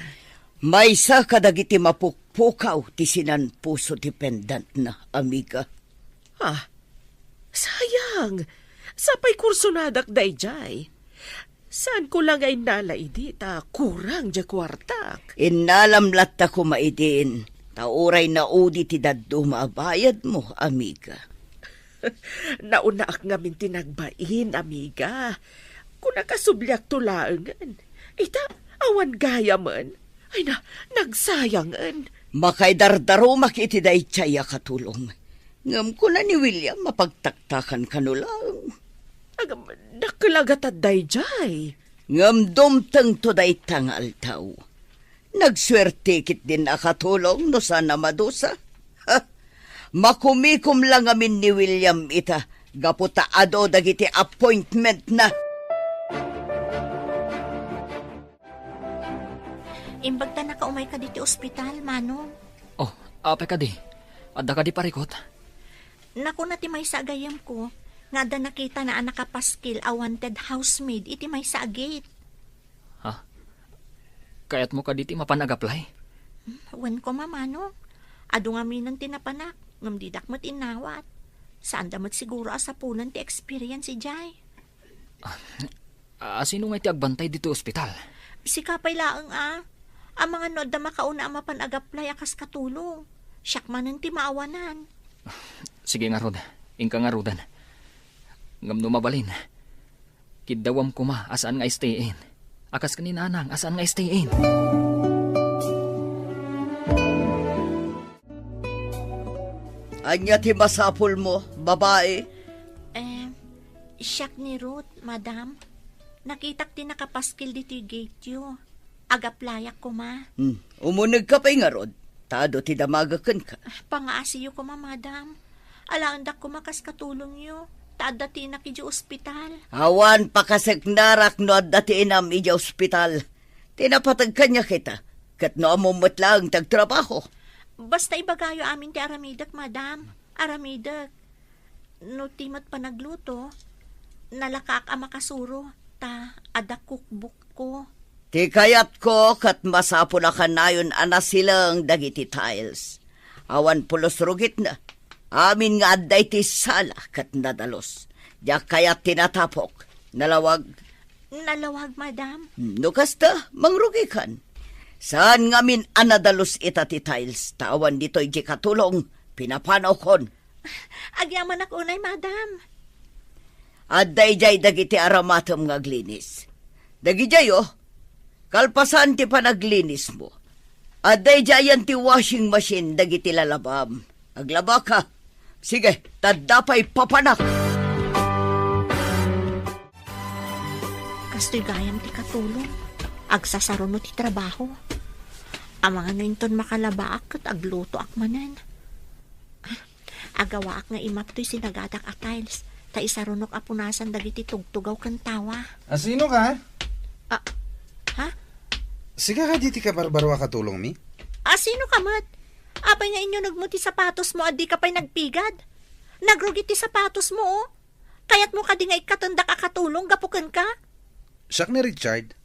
Maysa kadagiti mapukpukaw ti sinanpuso ti pendantna, amiga. Ah, sayang. Sapay kursonadak daydiay. Saanko la nga innala idi ta kurang diay kuartak. Innalam latta koma idin, ta uray naudi ti dadduma a bayadmo, amiga. Naunaak ngamin ti nagbain, amiga. Kuna kasubliakto laengen. Ita, awan gayamen. Ay na, nagsayangen. Makaidardarumak iti daydiay a katulong. Ngem kuna ni William, mapagtaktakan kano laeng. Agam, dakkel a gatad daydiay. Ngem dumtengto dayta nga aldaw. Nagsuerte ketdin a katulong no saan a madusa. Ha? Makumikom la ngamin ni William ita, gapu ta adu dagiti appointmentna. Imbag ta nakaumay kadi ti ospital, Manong. Oh, apay kadi? Adda kadi parikut? Nakuna ti maysa a gayyemko nga adda nakitana a nakapaskil a wanted housemaid iti maysa a gate. Ha? Kayatmo kadi ti mapan ag-apply? Hmm, wen koma, Manong. Adu ngaminen ti napanak, ngem didak met innawat. Saanda met siguro a sapulen ti experience idiay. Ah, sino ngay ti agbantay ditoy ospital? Sika pay laeng a. Amangan no adda makauna a mapan ag-apply a kas katulong. Siak manen ti maawanan. Sige ngarud, inka ngaruden. Ngem no mabalin, kiddawam koma a saan nga stay-in. A kas ken ni Nanang a saan nga stay-in. Ania ti masapulmo, babai? Eh, siak ni Ruth, madam. Nakitak ti nakapaskil ditoy gate-yo. Ag-applyak koma. Hmm, umunegka pay ngarud. Ta adu ti damagek kenka. Pangaasiyo koma, madam. Alaendak koma kas katulongyo, ta adda ti inak idiay ospital. Awan pakaseknarak no adda ti inam idiay ospital. Ti napateg kaniak ita, ket no ammom met laeng ti agtrabaho. Basta ibagayo amin ti aramidek, madam. Aramidek. No ti met panagluto, nalakaak a makasuro, ta adda cookbookko. Ti kayatko ket masapul a kanayon a nasileng dagiti tiles. Awan pulos rugitna. Amin nga adda iti sala ket nadalus. Diak kayat ti natapok. Nalawag. Nalawag, madam. No kasta, mangrugikan. Saan ngamin a nadalus ita ti tiles, ta awan ditoy di katulong, pinapanawkon. Agyamanak unay, madam. Adda idiay dagiti aramatem nga aglinis. Dagidiay, o, kalpasan ti panaglinismo, adda idiayen ti washing machine dagiti lalabam. Aglabaka. Sige, tadda pay papanak. Kastoy gayam ti katulong. Agsasaruno ti trabaho. Amangan no inton makalabaak ket aglutoak manen. Agawaak nga imap toy sinagadak a tiles, ta isarunok a punasan dagiti tugtugaw ken tawa. Asino ka? Ah, ha? Sika kadi ti kabarbarua katulongmi? Asino ka met? Apay nga inyunegmo ti sapatosmo a dika pay nagpigad? Nagrugi ti sapatosmo, o. Kayatmo kadi nga ikkatendak a katulong gapu kenka? Siak ni Richard.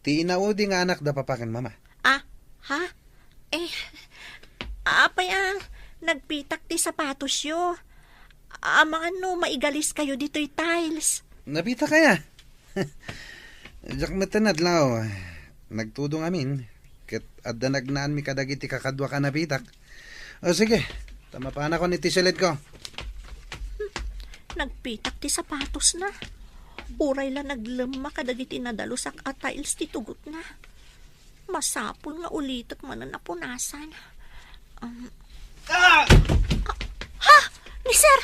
Ti inaudi nga anak da papa ken mama. Ah, ha? Eh, apay a nagpitak ti sapatosyo? Amangan no maigaliskayo ditoy tiles. Napitak aya? Diak met adlaw. Nagtudong amin. Ket adda nagnaanmi kadagiti kakaduak a napitak. O sige, ta mapanakon iti siledko. Nagpitak ti sapatosna. Uray la naglemma kadagiti nadalusak a tiles ti tugotna. Masapul nga ulitek manen a punasan. Um, Ah! Ha? Ni Sir!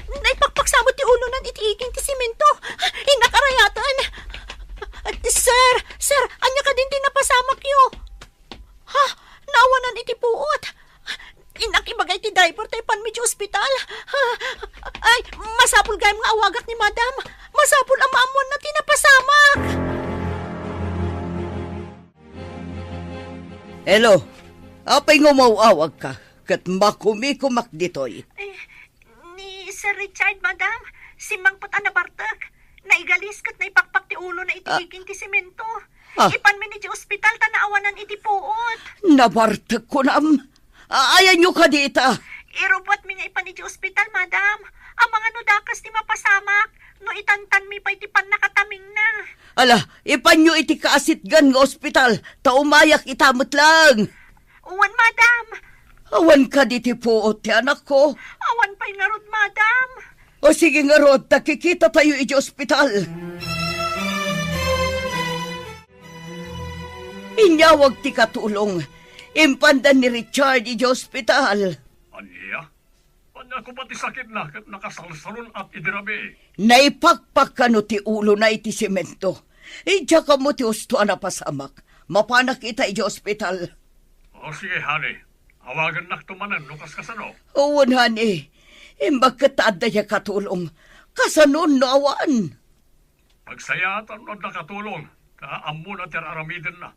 Naipakpaksamot ti ulonan iti iging ti semento. Innak a rayaten. Sir! Sir! Ania kadin ti napasamakyo? Ha? Naawanan iti puot. Innak ibaga iti driver ta ipanmi iti ospital. Ay, masapul gayam nga awagak ni Madam. Masapul a maammuanna ti napasamak. Hello. Apay nga umaw-awagka? Ket makumikumak ditoy. Eh, ni Sir Richard, Madam, simmangpet a nabartek. Naigalis ket naipakpak ti ulona iti Ah. iging ti semento. Ah. Ipanmi iti ospital ta naawanan iti puot. Nabartek kunam? A-, ayanyo kadi ita? Irubbuatmi nga ipan iti ospital, Madam. Amangan no dakes ti mapasamak, no itantanmi pay ti pannakatamingna. Ala, ipanyo iti kaasitgan nga ospital, ta umayak ita met laeng. Wen, Madam. Awan kadi ti puot ti anakko? Awan pay ngarud, Madam. O sige ngarud, ta kikitatayo iti ospital. Inyawag ti katulong. Impanda ni Richard iti ospital. Ania? Ania koma ti sakitna ket nakasalsalun-at idi rabii? Naipakpak kano ti ulona iti semento. Idiak ammo ti usto a napasamak. Mapanak ita iti ospital. O sige, honey. Awagennakto manen no kaskasano. Wen, honey. Imbag ket ta adda diay katulong. Kasanon no awan? Agsayaat no adda katulong, ta ammona ti ar-aramidenna.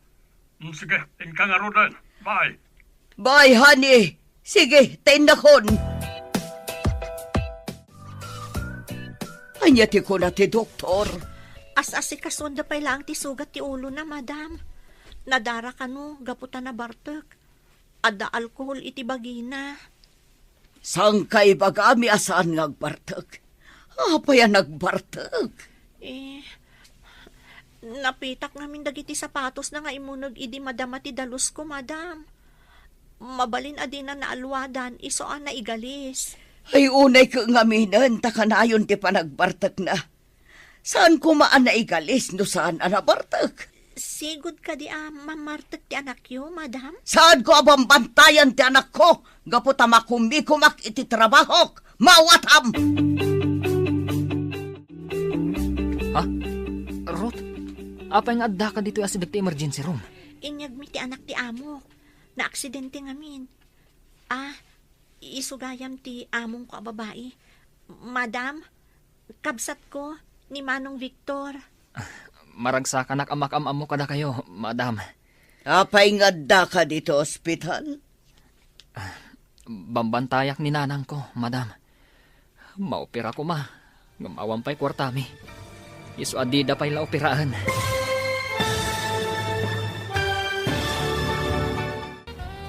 Mm, sige, inka ngaruden. Bye. Bye, honey. Sige, ta innakon. Ania ti kuna ti doktor? As-asikasuanda pay laeng ti sugat ti ulona, Madam. Nadara kano gapu ta nabartek. Adda alkohol iti bagina. Saan ka ibagami a saan nga agbartek? Apay a nagbartek? Eh, napitak ngamin dagiti sapatosna nga imuneg idi madama ti dalusko, Madam. Mabalin a dina naalwadan, isu a naigalis. Ay, unay ket ngaminen ta kanayon ti panagbartekna. Saan koma a naigalis no saan a nabartek? Sigud kadi a mamartek ti anakyo, Madam? Saanko a bambantayan ti anakko gapu ta makumikumak iti trabahok? Maawatam! Ha? Ruth, apay nga addaka ditoy asideg ti emergency room? Inyegmi ti anak ti amok. Naaksidente ngamin. Ah, isu gayam ti amongko a babai. Madam, kabsatko ni Manong Victor. Maragsakanak a makaam-ammo kadakayo, madam. Apay nga addaka ditoy ospital? Bambantayak ni nanangko, madam. Maopera koma, ngem awan pay kuartami. Isu a dida pay la operaen.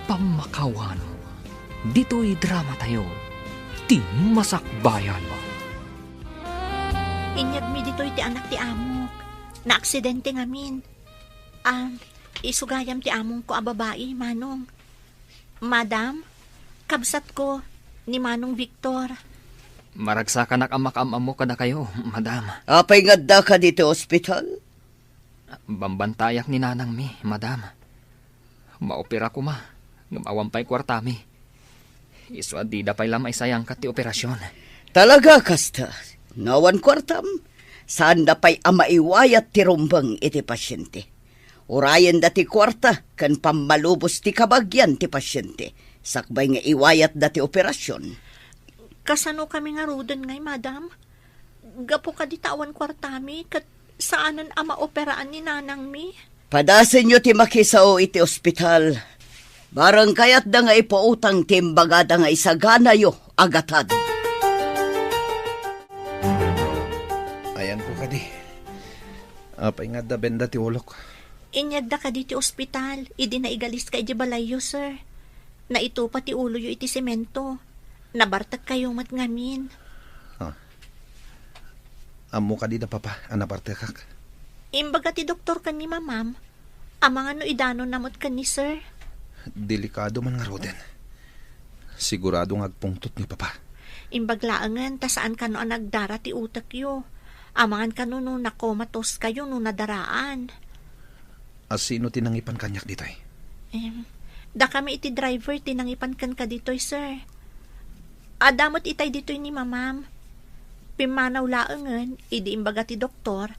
Pammakawan, ditoy dramatayo, ti masakbayan. Inyegmi ditoy ti anak ti amok. Naaksidente ngamin. Ah, isu gayam ti amongko a babai, Manong. Madam, kabsatko ni Manong Victor. Maragsakanak a makaam-ammo kadakayo, madam. Apay nga addaka ditoy ospital? Bambantayak ni nanangmi, madam. Maopera koma, ngem awan pay kuartami. Isu a dida pay la maisayangkat ti operasion. Talaga kasta? No awan kuartam, saanda pay a maiwayat ti rumbeng iti pasiente. Urayenda ti kuarta ken pammalubos ti kabagian ti pasiente, sakbay nga iwayatda ti operasion. Kasano kami ngaruden ngay, madam? Gapu kadi ta awan kuartami ket saanen a maoperaan ni nanangmi. Padasenyo ti makisao iti ospital. Bareng kayatda nga ipautang ti imbagada nga isaganayo a gatad. Ayanko kadi. Apay nga adda benda ti ulok? Inyegda kadi ti ospital, idi naigaliska idiay balayyo, sir. Naitupa ti uloyo iti semento. Nabartekkayo met ngamin. Ah. Ammo kadi da papa a nabartekak? Imbaga ti doktor ken ni mamam, amangan no idanonna met ken ni sir. Delikado man ngaruden. Sigurado nga agpungtot ni papa. Imbag laengen ta saan kano a nagdara ti utekyo. Amangan kano no nakomatoskayo no nadaraan. A sino ti nangipan kaniak ditoy? Em, dakami iti driver ti nangipan kenka ditoy, sir. Adda met itay ditoy ni mamam. Pimmanaw laengen, idi imbaga ti doktor,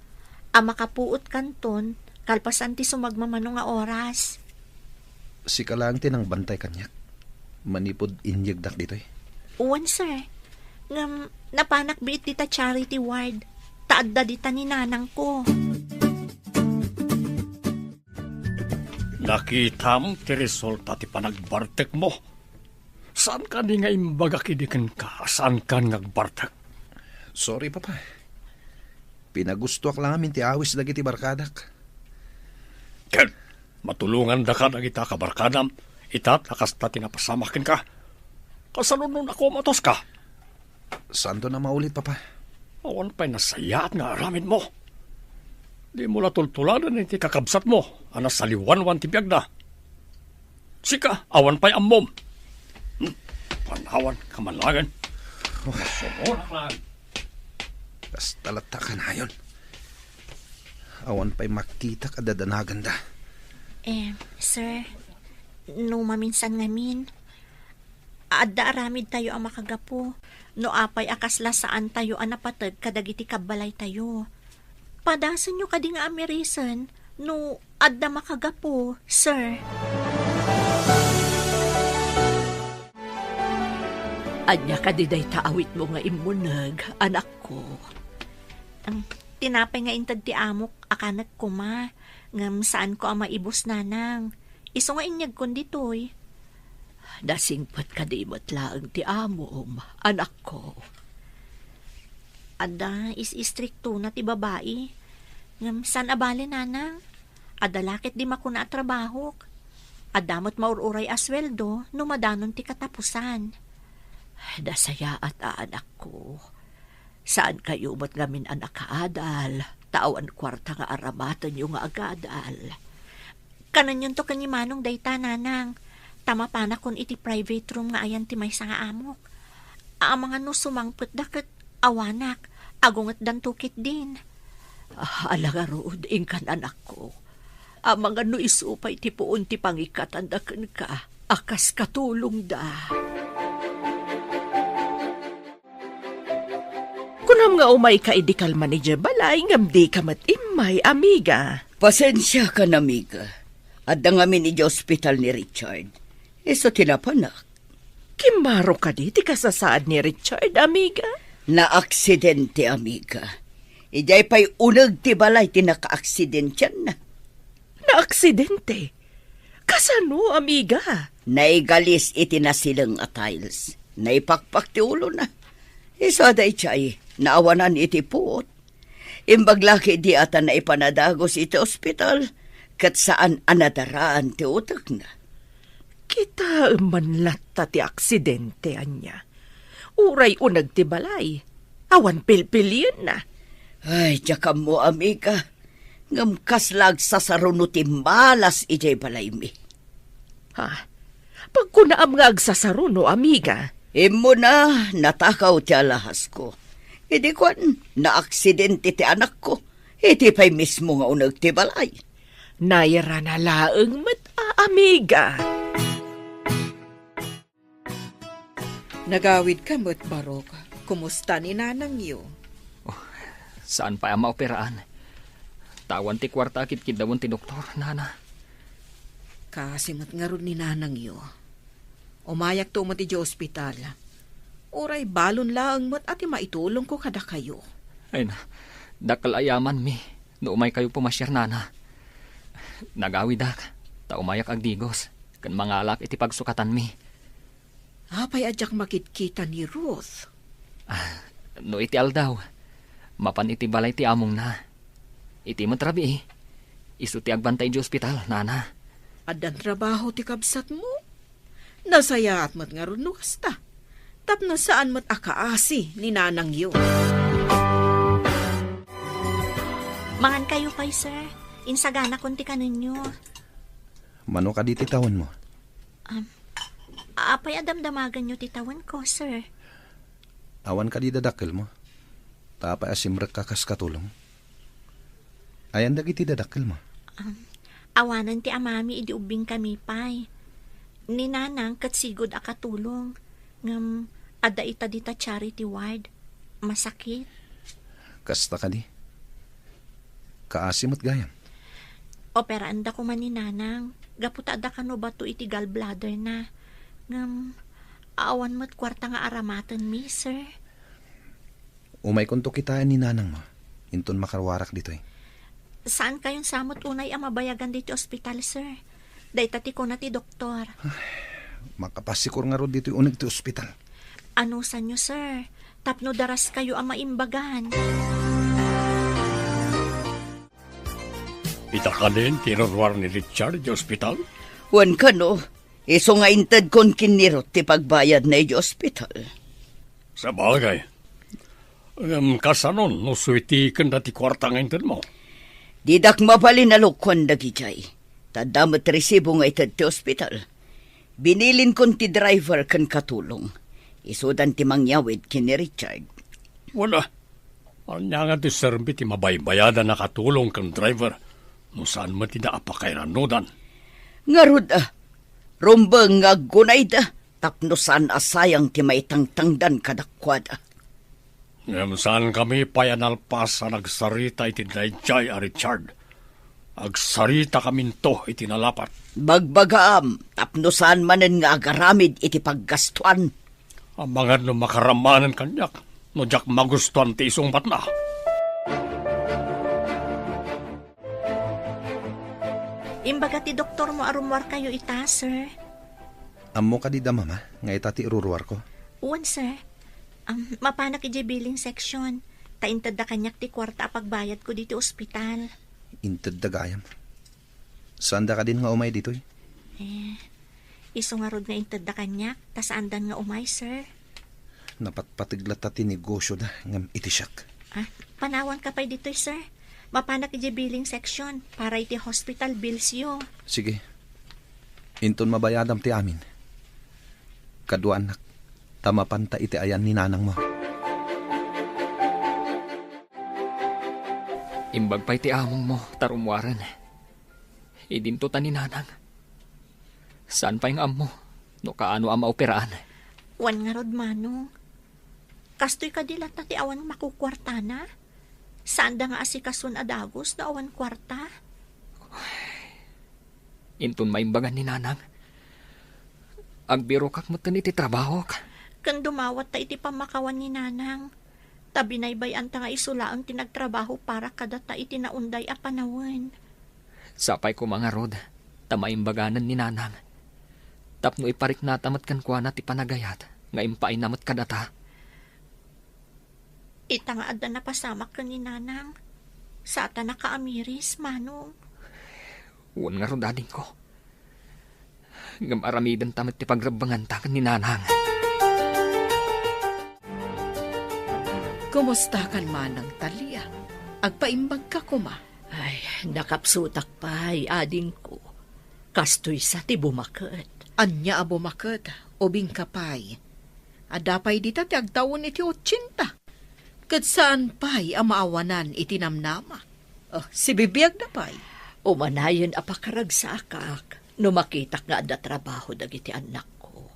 a makapuot kanton, kalpasan ti sumagmamano nga oras. Sika laeng ti nangbantay kaniak manipud inyegdak ditoy? Wen, sir. Ngem, napanak biit dita charity ward. Ta adda dita ni nanangko. Nakitam ti resulta ti panagbartekmo. Saan kadi nga imbagak idi kenka a saankan nga agbartek? Sorry, Papa. Pinagustoak la ngamin ti awis dagiti barkadak. Ket matulongandaka dagita kabarkadam, ita ta kasta ti napasamak kenka. Kasano no nakomatoska? Saanton a maulit, Papa. Awan pay nasayaat nga aramidmo. Dimo la tultuladen iti kakabsatmo a nasaliwanwan ti biagna. Sika, awan pay ammom. Hmm, panawan ka man laengen. Sumunak laeng. Kasta latta kanayon. Awan pay makitak a dadanaganda. Eh, sir, no maminsan ngamin, adda aramidtayo a makagapu no apay a kasla saantayo a napateg kadagiti kabbalaytayo. Padasenyo kadi nga amirisen no adda makagapu, sir. Ania kadi dayta awitmo nga immuneg, anakko? Ang tinapay nga inted ti amok a kanek koma, ngem saanko a maibus, nanang. Isu nga inyegkon ditoy. Nasingpet kadi met laeng ti amom, anakko? Adda is-istriktona ti babai. Ngem saan a bale, nanang? Adda la ket di makuna a trabahok. Adda met maur-uray a sueldo no madanon ti katapusan. Nasayaat a, anakko. Saankayo met ngamin a nakaadal, ta awan kuarta nga aramatenyo nga agadal. Kananyonto ken ni Manong dayta, nanang, ta mapanakon iti private room nga ayan ti maysa nga amok. Amangan no sumangpetda ket awanak, agungetdanto ketdin. Ah, ala ngarud, inkan anakko. Amangan no isu pay ti puon ti pangikatanda kenka a kas katulongda. Kunam nga umayka idi kalman idiay balay ngem dika met immay, amiga. Pasensiakan, amiga. Adda ngamin idiay ospital ni Richard. Isu ti napanak. Kimmaro kadi ti kasasaad ni Richard, amiga? Naaksidente, amiga. Idiay pay uneg ti balay ti nakaaksidentianna. Naaksidente? Kasano, amiga? Naigalis iti nasileng a tiles. Naipakpak ti ulona. Isu a daydiay, naawanan iti puot. Imbag la ketdi a ta naipan a dagus iti ospital, ket saan a nadaraan ti utekna. Kitaem man latta ti aksidente, ania? Uray uneg ti balay, awan pilpilienna. Ay, diak ammo, amiga. Ngem kasla agsasaruno ti malas idiay balaymi. Ha? Pagkunaam nga agsasaruno, amiga? Immuna, natakaw ti alahasko. Idi kuan, naaksidente ti anakko. Iti pay mismo nga uneg ti balay. Nairana laeng met a, amiga. Nagawidka met, Barok. Kumusta ni nanangyo? Oh, saan pay a maoperaan. Ta awan ti kuarta a kitkiddawen ti doktor, nana. Kaasi met ngarud ni nanangyo. Umayakto met idiay ospital. Uray balon laeng met a ti maitulongko kadakayo. Ay na, dakkel a yamanmi no umaykayo pumasiar, nana. Nagawidak, ta umayak agdigos, ken mangalak iti pagsukatanmi. Apay a diak makitkita ni Ruth? Ah, no iti aldaw, mapan iti balay ti amongna. Iti met rabii, isu ti agbantay idiay ospital, nana. Addan trabaho ti kabsatmo? Nasayaat met ngarud no kasta. Tapno saan met a kaasi ni nanangyo. Mangankayo pay, sir. Insaganakon ti kanenyo. Mano kadi ti tawenmo? Um, apay a damdamaganyo ti tawenko, sir? Awan kadi dadakkelmo? Ta apay a simrekka kas katulong? Ayan dagiti dadakkelmo? Um, awanen ti amami idi ubbingkami pay. Ni nanang ket sigud a katulong, ngem adda ita dita charity ward. Masakit. Kasta kadi? Kaasi met gayam. Operaanda koma ni nanang, gapu ta adda kano bato iti gallbladder na. Ngem, awan met kuarta nga aramatenmi, sir. Umaykonto kitaen ni nanangmo, inton makaruarak ditoy. Saankayon sa met unay a mabayagan ditoy ospital, sir. Dayta ti kuna ti doktor. Makapasikor ngarud ditoy uneg ti ospital. Anusanyo, sir, tapno daraskayo a maimbagan. Ita kanin ti iruruar ni Richard idiay ospital? Wen kano, isu nga intedkon ken ni Ruth ti pagbayadna idiay ospital. Sabagay. Ngem kasanon no suitikenda ti kuarta nga intedmo? Didak mabalin a lukuan dagidiay. Ta adda met resibo nga ited ti ospital. Binilinkon ti driver ken katulong. Isudan ti mangyawid ken ni Richard. Wala. Ania nga ti serbi ti mabaybayadan a katulong ken driver no saan met ida a pakairanudan? Ngarud, a, rumbeng nga aggunayda tapno saan a sayang ti maitangtangdan kadakuada. Ngem saankami pay a nalpas a nagsarita iti daydiay a Richard. Agsaritakaminto iti nalapat. Bagbagaam tapno saan manen nga agaramid iti paggastuan. Amangan no makaramanen kaniak no diak magustuan ti isungbatna. Imbaga ti doktormo a rummuarkayo ita, sir. Ammo kadi da, Mama, nga ita ti iruruarko? Wen, sir. Am, mapanak idiay billing section. Ta intedda kaniak ti kuarta a pagbayadko ditoy ospital. Intedda gayam. Saanda kadin nga umay ditoy? Eh, isu ngarud nga intedda kaniak, ta saandan nga umay, sir. Napatpateg latta ti negosyoda ngem iti siak. Ah, panawanka pay ditoy, sir. Mapanak idiay billing section para iti hospital billsyo. Sige. Inton mabayadam ti amin. Kaduaannak, ta mapanta iti ayan ni nanangmo. Imbag pay ti amongmo ta rummuaren. Idinto ta ni nanang. Saan pay nga ammo no kaano a maoperaan? Wen ngarud, Manong. Kastoy kadi latta ti awan makukuartana? Saanda nga asikason a dagus no awan kuarta? Inton maimbagan ni Nanang, agbirokak metten iti trabahok. Ken dumawatta iti pammakawan ni Nanang. Ta binaybay-anta nga isu laeng ti nagtrabaho para kadata iti naunday a panawen. Sapay koma ngarud, ta maimbaganen ni Nanang. Tapno ipariknata met kenkuana ti panagayat nga impaayna met kadata. Ita nga adda napasamak ken ni Nanang, saatanaka a miris, Manong. Wen ngarud, adingko. Ngem aramidenta met ti pagrebbenganta ken ni Nanang. Kumustakan, Manang Talia? Agpaimbagka koma? Ay, nakapsutak pay, adingko. Kastoy sa ti bumaket. Ania a bumaket? Ubingka pay. Adda pay dita ti agtawen iti otsenta. Ket saan pay a maawanan iti namnama. Oh, sibibiagna pay. Umanayen a pakaragsaakak no makitak nga adda trabaho dagiti annakko.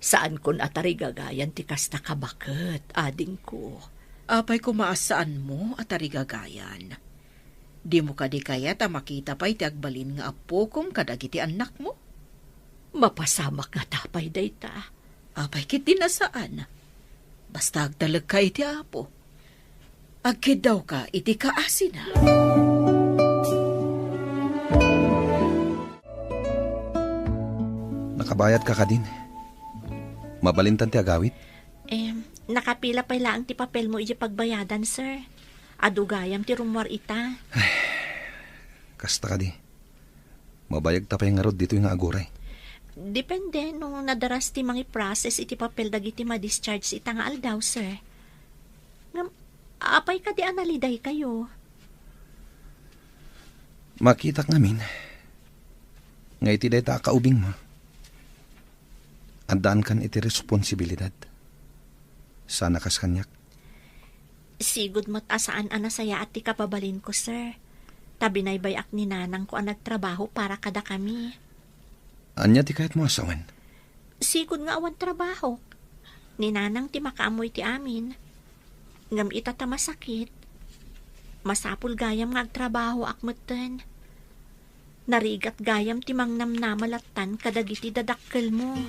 Saankon a tarigagayan ti kasta a baket, adingko. Apay koma a saanmo a tarigagayan? Dimo kadi kayat a makita pay ti agbalin nga appokom kadagiti annakmo? Mapasamak ngata pay dayta. Apay ketdi a saan? Basta agtalekka iti Apo. Agkiddawka iti kaasina. Nakabayadka kadin? Mabalintan ti agawid? Em, nakapila pay laeng ti papelmo iti pagbayadan, sir. Adu gayam ti rummuar ita. Kasta kadi. Mabayagta pay ngarud ditoy nga aguray. Depende no nadaras ti mangiprocess iti papel dagiti ma-discharge ita nga aldaw, sir. Ngem, apay kadi a nalidaykayo? Makitak ngamin nga iti dayta a kaubingmo, addaankan iti responsibilidad. Sana kas kaniak. Sigud met a saan a nasayaat ti kababalinko, sir. Ta binaybay-ak ni nanangko a nagtrabaho para kadakami. Ania ti kayatmo a sawen? Sigud nga awan trabahok. Ni nanang ti makaammo iti amin. Ngem ita ta masakit, masapul gayam nga agtrabahoak metten. Narigat gayam ti mangnamnama lattan kadagiti dadakkelmo.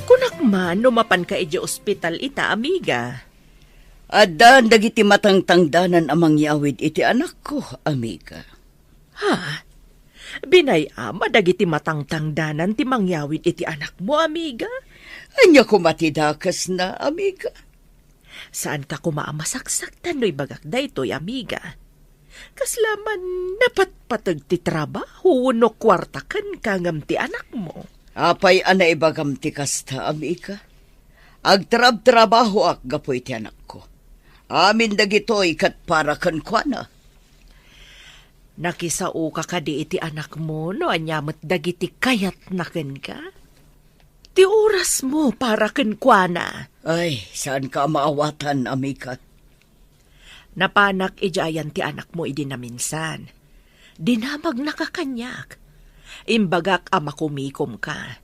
Kunak man no mapanka idiay ospital ita, amiga. Addan dagiti matangtangdanan a mangyawid iti anakko, amiga. Ha? Binay-am a dagiti matangtangdanan ti mangyawid iti anakmo, amiga? Ania koma ti dakesna, amiga? Saanka koma a masaksaktan no ibagak daytoy, amiga. Kasla man napatpateg ti trabaho wenno kuarta kenka ngem ti anakmo. Apay a naibagam ti kasta, amiga? Agtrabtrabahoak gapu iti anakko. Amin dagitoy ket para kenkuana. Nakisaoka kadi iti anakmo no ania met dagiti kayatna kenka? Ti orasmo para kenkuana. Ay, saanka a maawatan, amiga. Napanak idiay ayan ti anakmo idi naminsan. Dinamagnaka kaniak. Imbagak a makumikomka.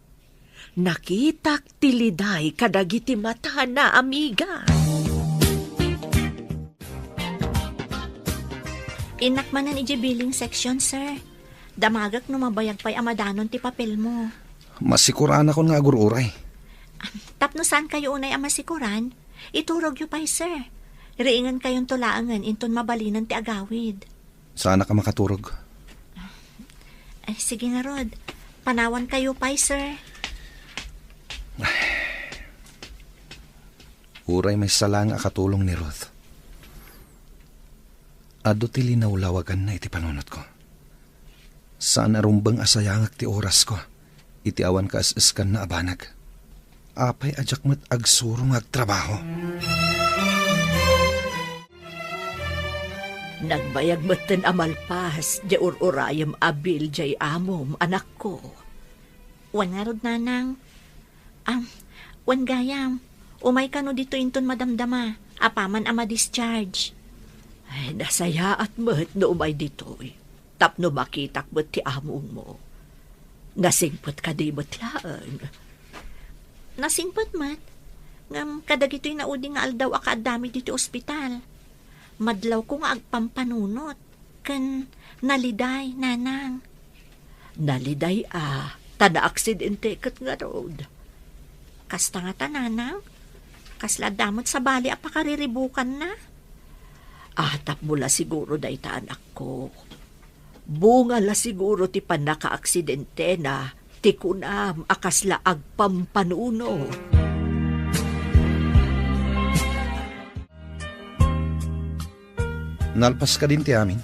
Nakitak ti liday kadagiti matana, amiga. Innak manen idiay billing section, sir. Damagek no mabayag pay a madanon ti papelmo. Masikuranakon nga agur-uray. Tapno saankayo unay a masikuran, iturogyo pay, sir. Riingenkayonto laengen inton mabalinen ti agawid. Saanak a makaturog. Ay, sige ngarud. Panawankayo pay, sir. Uray maysa laeng a katulong ni Ruth. Adu ti linawlawaganna iti panunotko. Saan a rumbeng a sayangek ti orasko iti awan kaes-eskanna a banag. Apay a diak met agsuro nga agtrabaho? Nagbayag metten a malpas diay ur-urayem a bill diay amom, anakko. Wen ngarud, nanang. Am, wen gayam, umay kano ditoy inton madamdama, apaman a ma-discharge. Ay, nasayaat met no umay ditoy, tapno makitak met ti amongmo. Nasingpet kadi met laeng? Nasingpet met, ngem kadagitoy naudi nga aldaw a kaaddami ditoy ospital, madlawko nga agpampanunot. ken naliday, Nanang. Naliday a, ta naaksidente ket ngarud. Kasta ngata, Nanang? Kasla adda met sabali a pakariribukanna? Ah, tapno la siguro dayta, anakko. Bunga la siguro ti pannakaaksidentena ti kunam a kasla agpampanunot. Nalpas kadin ti amin?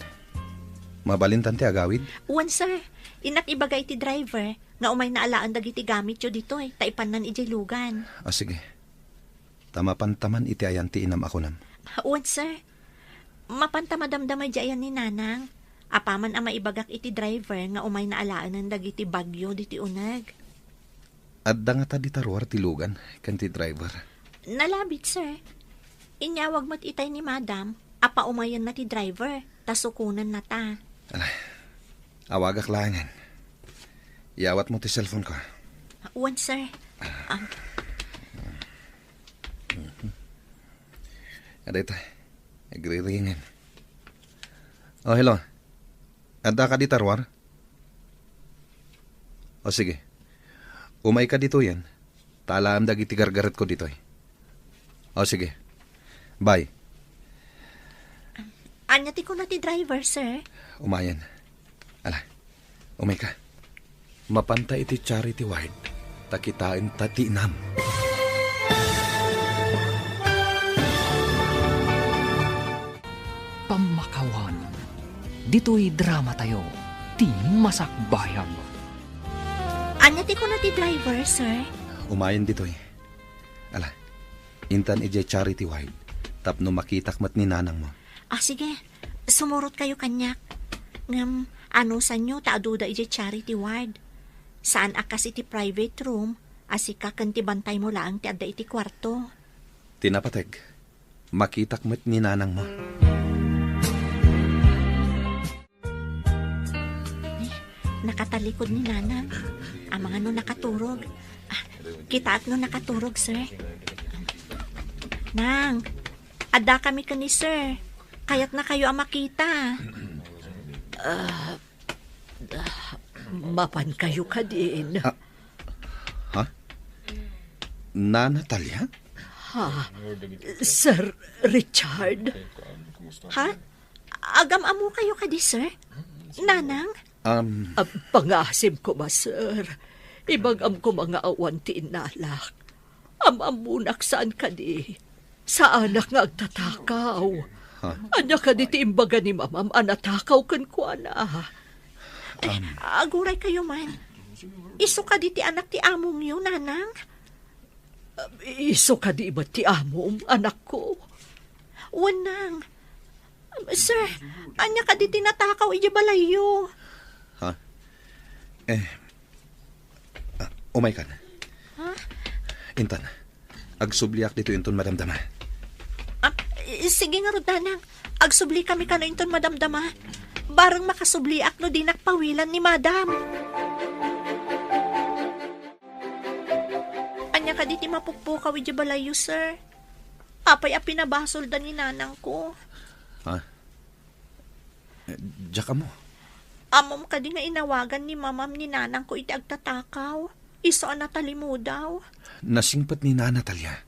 Mabalintan ti agawid? Wen, sir. Innak ibaga iti driver nga umayna alaen dagiti gamityo ditoy, ta ipannan idiay lugan. Ah, sige. Ta mapantaman iti ayan ti inam a kunam. Wen, sir. Mapanta madamdama idiay ayan ni Nanang. Apaman a maibagak iti driver nga umayna alaenen dagiti bagyo ditoy uneg. Adda ngata dita ruar ti lugan ken ti driver? Nalabit, sir. Inyawag met itay ni Madam a paumayenna ti driver, ta sukonennata. Ala, awagak laengen. Iyawatmo ti cellphone ko. Wen, sir. Ah. Adda ita. Agriringen. Oh, hello. Adda ka dita ruar? O sige. Umayka ditoyen. Ta alaem dagiti gargaretko ditoy. O sige. Bye. Ania ti kuna ti driver, sir? Umayen. Ala, umayka. Mapanta iti charity ward, ta kitaenta ti inam. Pammakawan. Ditoy dramatayo, ti Masakbayan. Ania ti kuna ti driver, sir? Umayen ditoy. Ala, intan idiay charity ward, tapno makitak met ni nanangmo. Ah, sige. Sumurotkayo kaniak. Ngem, anusanyo ta aduda idiay charity ward. Saan a kas iti private room, a sika ken ti bantaymo laeng ti adda iti kuarto. Ti napateg, makitak met ni nanangmo. Eh, nakatalikod ni Nanang. Amangan no nakaturog. Ah, kitaek no nakaturog, sir. Nang, adda kami ken ni sir. Kayatnakayo a makita. Ah, ah, mapankayo kadin. Ah, ha? Nana Talia? Ha? Sir Richard? Ha? Agam-ammokayo kadi, sir? Nanang? Um, Ah, pangasim koma, sir. Ibagam koma nga awan ti innalak. Am-ammonak saan kadi. Saanak nga agtatakaw. Ha? Ania kadi ti imbaga ni mamam a natakaw kenkuana? Eh, Um, aguraykayo man. Isu kadi ti anak ti amongyo, Nanang? Isu kadi met ti amom, anakko? Wen, Nang. Sir, ania kadi ti natakaw idiay balayyo? Ha? Eh, ah, umaykan. Ha? Intan, agsubliak ditoy inton madamdama. Ah, i-, sige ngarud, Nanang. Agsublikami kano inton madamdama. Bareng makasubliak no dinak pawilan ni Madam. Ania kadi ti mapukpukaw idiay balayyo, sir? Apay a pinabasolda ni nanangko? Ha? Eh, diak ammo. Ammom kadi nga inawagan ni mamam ni nanangko iti agtatakaw? Isu a natalimudaw? Nasingpet ni Nana Talia.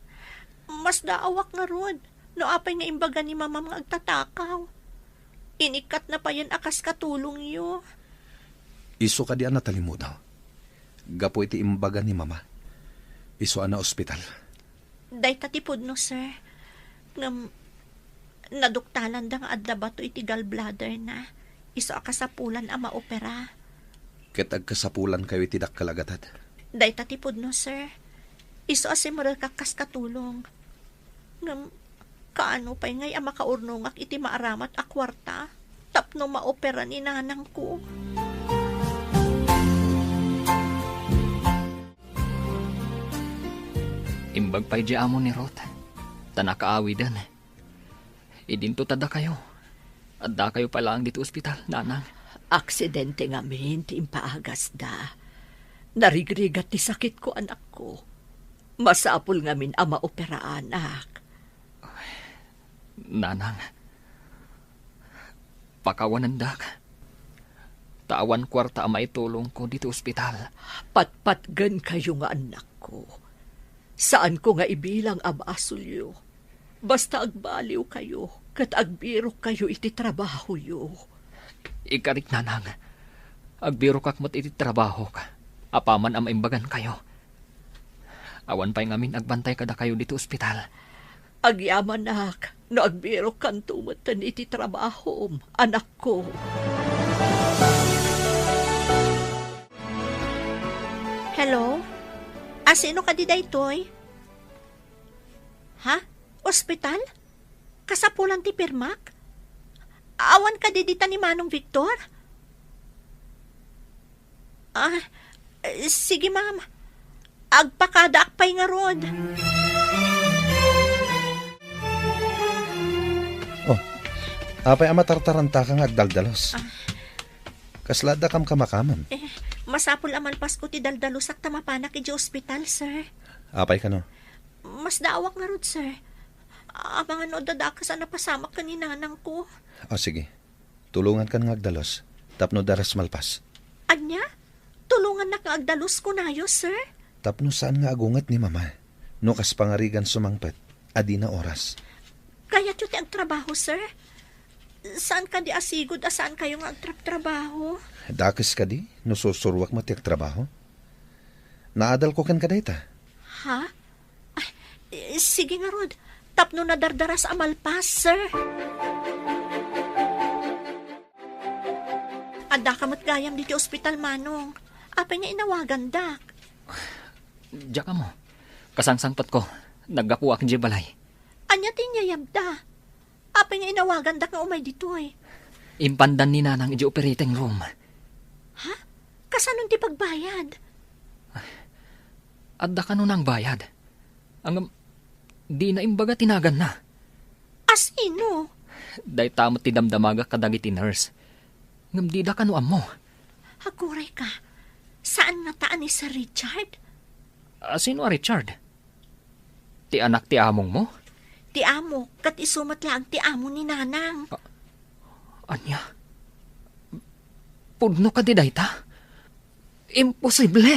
Masdaawak ngarud no apay nga imbaga ni mamam nga agtatakaw. Inikkatna payen a kas katulongyo. Isu kadi a natalimudaw. Gapu iti imbaga ni Mama, isu a naospital. Dayta ti pudno, sir. Ngem, naduktalanda nga adda bato iti gallbladderna. Isu a kasapulan a maopera. Ket agkasapulankayo iti dakkel a gatad. Dayta ti pudno, sir. Isu a simrekak kas katulong. Ngem, kaano pay ngay a makaurnongak iti maaramat a kuarta tapno maopera ni nanangko? Imbag pay di amo ni Ruth, ta nakaawiden. Idinto ta dakayo. Addakayo pay laeng ditoy ospital, nanang. Aksidente ngamin ti impaagasda. Narigrigat ti sakitko, anakko. Masapul ngamin a maoperaanak. Nanang, Pakawanendak. Ta awan kuarta a maitulongko ditoy ospital. Patpatgenkayo nga annakko. Saanko nga ibilang a basolyo. Basta agbaliwkayo ket agbirokkayo iti trabahoyo. Ikarik, nanang. Agbirokak met iti trabahok apaman a maimbagankayo. Awan pay ngamin agbantay kadakayo ditoy ospital. Agyamanak no agbirokkanto metten iti trabahom, anakko. Hello? A, sino kadi daytoy? Ha? Ospital? Kasapulan ti pirmak? Awan kadi dita ni Manong Victor? Ah, eh, sige, ma'am. Agpakadaak pay ngarud. Oh, apay a matartarantaka nga agdaldalos? Ah. Kasla adda kamkamakamam? Eh, masapul a malpasko ti daldalusak ta mapanak idiay ospital, sir. Apay kano? Masdaawak ngarud, sir. Amangan no adda dakes a napasamak ken ni nanangko. O, sige. Tulongankan nga agdalos tapno daras malpas. Ania? Tulongannak nga agdalos kunayo, sir? Tapno saan nga agunget ni Mama no kas pangarigan sumangpet a dina oras. Kayatyo ti agtrabaho, sir? Saan kadi a sigud a saankayo nga agtrabtrabaho? Dakes kadi no sursuruak met ti agtrabaho? Naadalko ken kadayta. Ha? Ay, eh, sige ngarud. Tapno nadardaras a malpas, sir. Addaka met gayam ditoy ospital, Manong. Apay nga inawagandak? Diak ammo. Kasangsangpetko. Naggapuak idiay balay. Ania ti inyayabda? Apay nga inawagandak nga umay ditoy? Impandan ni Nanang idiay operating room. Ha? Kasanon ti pagbayad? Adda kano nangbayad? Ngem, dina imbaga ti naganna. A sino? Dayta met ti damdamagak kadagiti nurse. Ngem dida kano ammo. Aguray ka. Saan ngata a ni Sir Richard? A sino a Richard? Ti anak ti amongmo? Ti amo, ket isu met laeng ti amo ni Nanang. A-, ania? Pudno kadi dayta? Imposible!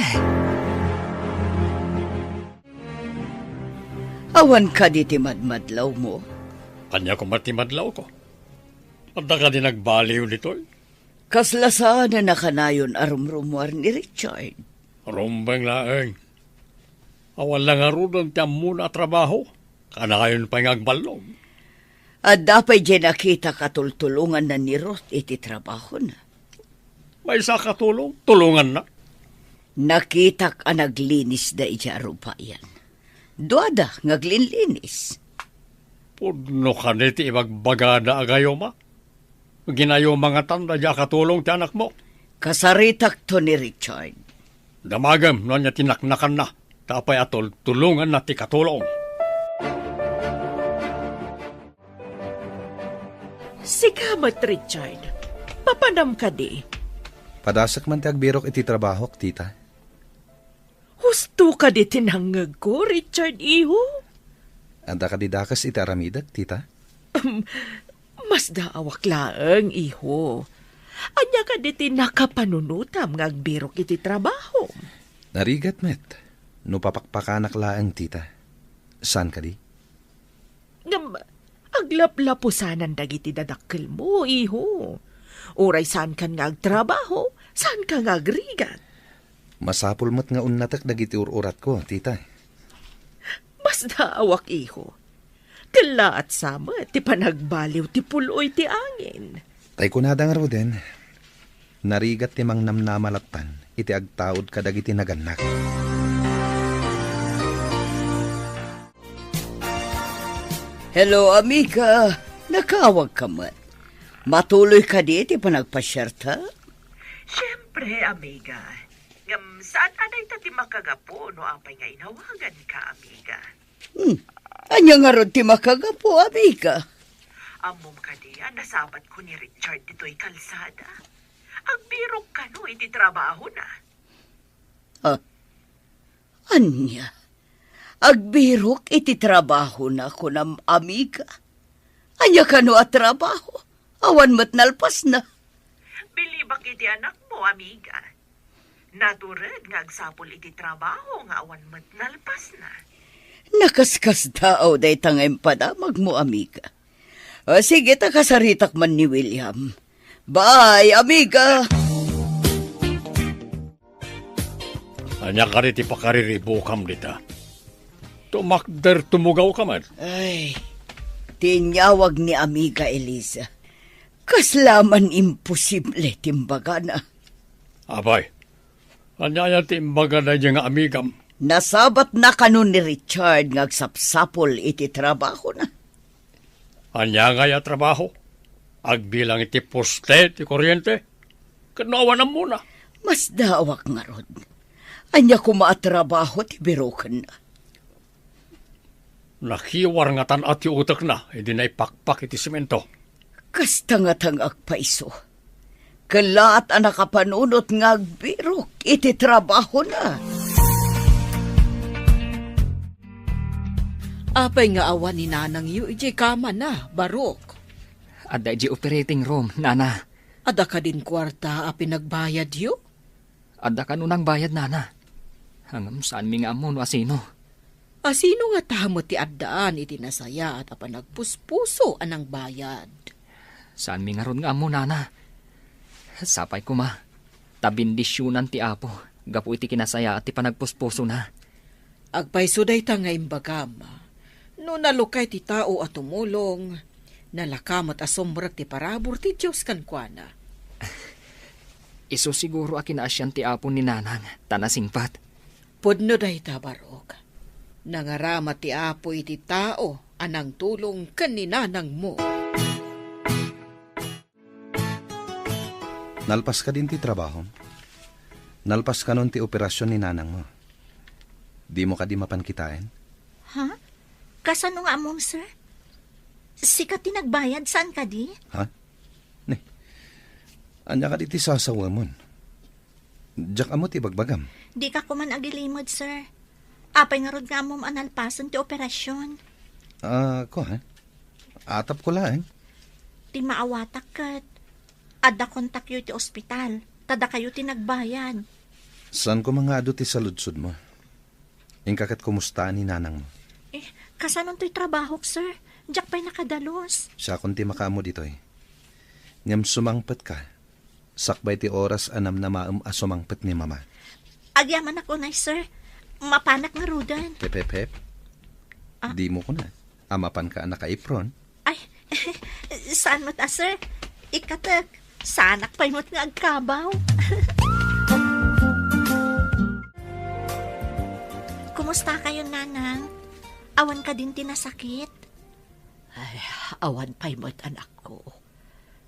Awan kadi ti madmadlawmo? Ania koma ti madlawko? Adda kadi nagbaliw ditoy? Kasla saanen a kanayon a rumrumuar ni Richard? Rumbeng laeng. Awan la ngaruden ti ammona a trabaho. Kanayon pay nga agballog. Adda pay diay nakitak a tultulonganna ni Ruth iti trabahona. Maysa a katulong, tulonganna. Nakitak a naglinisda idiay arupayan. Duada nga aglinlinis. Pudno kadi ti ibagbagada a gayuma? Ginayuma ngatan daydiay a katulong ti anakmo? Kasaritakto ni Richard. Damagem no ania ti naknakanna, ta apay a tultulonganna ti katulong. Sika met, Richard. Papanam kadi? Padasek man ti agbirok iti trabahok, tita. Husto kadi ti nangngegko, Richard, iho? Adda kadi dakes iti aramidek, tita? Masdaawak laeng, iho. Ania kadi ti nakapanunotam nga agbirok iti trabahom? Narigat met no papakpakanak laeng, tita. Saan kadi? Ngem, aglaplapusanan dagiti dadakkelmo, iho. Uray saankan nga agtrabaho, saanka nga agrigat. Masapul met nga unnatek dagiti ur-uratko, tita. Masdaawak, iho. Kellaat sa met ti panagbaliw ti pul-oy ti angin. Tay kunada ngaruden, narigat ti mangnamnama lattan iti agtaud kadagiti nagannak. Hello, amiga. Nakaawagka met. Matuloy kadi ti panagpasiarta? Siempre, amiga. Ngem saan a dayta ti makagapu no apay nga inawaganka, amiga. Hmm. Ania ngarud ti makagapu, amiga? Ammom kadi a nasabatko ni Richard ditoy kalsada? Agbirok kano iti trabahona. Ah, ania? Agbirok iti trabahona, kunam, amiga? Ania kano a trabaho? Awan met nalpasna. Bilibak iti anakmo, amiga. Natured nga agsapul iti trabaho nga awan met nalpasna. Nakaskasdaaw dayta nga impadamagmo, amiga. O, sige, ta kasaritak man ni William. Bye, amiga! Ania kadi ti pakariribukam dita? Tumakder, tumugawka met. Ay, ti inyawag ni Amiga Eliza. Kasla man imposible ti imbagana. Apay, ania aya ti imbaga daydiay nga amigam? Nasabatna kano ni Richard nga agsapsapul iti trabahona. Ania ngay a trabaho? Agbilang iti poste ti kuryente? Ket no awan ammona? Masdaawak ngarud. Ania koma a trabaho ti birokenna? Nakiwar ngatan a ti utekna idi naipakpak iti semento. Kasta ngatan nga agpayso. Kellaat a nakapanunot nga agbirok iti trabahona. Apay nga awan ni nanangyo idiay kamana, Barok? Adda idiay operating room, nana. Adda kadin kuarta a pinagbayadyo? Adda kano nangbayad, nana. Ngem saanmi nga ammo no asino. Asino ngata met ti addaan iti nasayaat a panagpuspuso a nangbayad? Saanmi ngarud nga ammo, nana. Sapay koma, ta bendisionan ti Apo gapu iti kinasayaat ti panagpuspusona. Agpayso dayta nga imbagam. No nalukay ti tao a tumulong, nalaka met a sumrek ti parabur ti Dios kenkuana. Isu siguro a kinaasian ti Apo ni nanang, ta nasingpet. Pudno dayta, Barok. Nangarama ti Apo iti tao a nangtulong ken ni nanangmo. Nalpas kadin ti trabahom? Nalpas kanon ti operasion ni nanangmo? Dimo kadi mapan kitaen? Ha? Kasano nga ammom, sir? Sika ti nagbayad, saan kadi? Ha? Ni, ania kadi ti sasawemon? Diak ammo ti ibagbagam. Dika koman agilimed, sir. Apay ngarud nga ammom a nalpasen ti operasion? Ah, ko, ha? Atapko laeng. Ti maawatak ket adda kontakyo iti ospital, ta dakayo ti nagbayad. Saan koma nga adu ti saludsodmo? Inka ket kumusta ni nanangmo? Eh, kasanontoy trabahok, sir? Diak pay nakadalus. Siakon ti makaammo ditoy. Ngem sumangpetka, sakbay ti oras a namnamaem a sumangpet ni Mama. Agyamanak unay, sir. Mapanak ngaruden. Hep, hep, hep. Ah? Dimo kuna a mapanka a naka-apron? Ay, saan met a, sir. Ikkatek, saanak pay met nga agkabaw. Kumusta kayo, nanang? Awan kadin ti nasakit? Ay, awan pay met, anakko.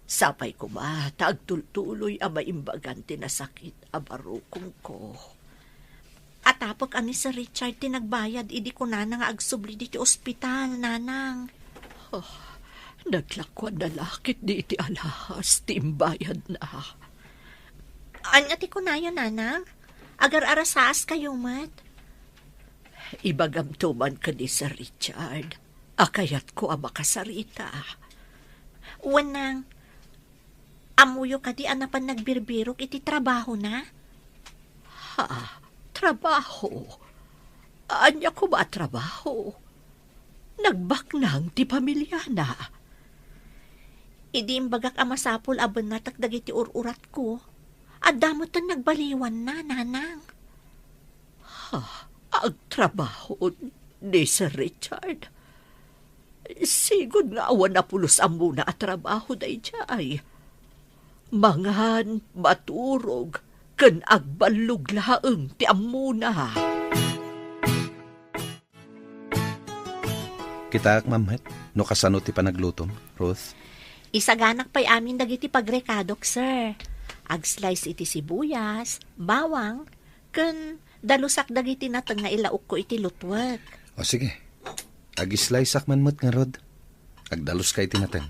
Sapay koma ta agtultuloy a maimbagan ti nasakit a barukongko. Atapek a ni Sir Richard ti nagbayad idi kunana nga agsubli diti ospital, nanang. Oh, naglakuan na la ketdi iti alahas ti imbayadna. Ania ti kunayo, nanang? Agar-arasaas kayo met? Ibagamto man ken ni Sir Richard a kayatko a makasarita. Wen, nang, ammoyo kadi a napan nagbirbirok iti trabahona? Ha? Trabaho? Ania koma a trabaho? Nagbaknang ti pamiliana. Idi imbagak a masapul a bennatek dagiti ur-uratko, adda metten nagbaliwanna, nanang. Ha? Agtrabaho ni Sir Richard? Sigud nga awan a pulos ammona a trabaho daydiay. Mangan, maturog, ken agballog laeng ti ammona. Kitaak, ma'am, met no kasano ti panaglutom, Ruth. Isaganak pay amin dagiti pagrekadok, sir. Ag-slice iti sibuyas, bawang, ken dalusak dagiti nateng nga ilaokko iti lutwek. O, sige. Ag-sliceak man met ngarud. Agdaluska iti nateng.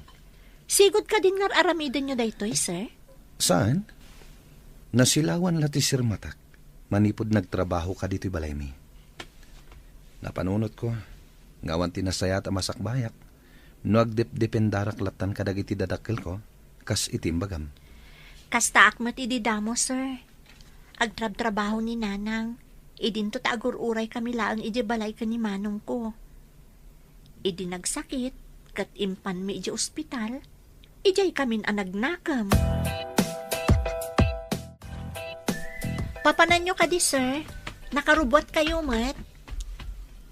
Sigud kadin nga ar-aramidenyo daytoy, sir? Saan? Nasilawan la ti sirmatak manipud nagtrabahoka ditoy balaymi. Napanunotko nga awan ti nasayaat a masakbayak no agdepdependarak lattan kadagiti dadakkelko kas iti imbagam. Kastaak met idi damo, sir. Agtrabtrabaho ni Nanang. Idinto ta agur-uray kami laeng idiay balay ken ni manongko. Idi nagsakit, ket impanmi idiay ospital, idiay kamin a nagnakem. Papananyo kadi, sir? Nakarubuat kayo met?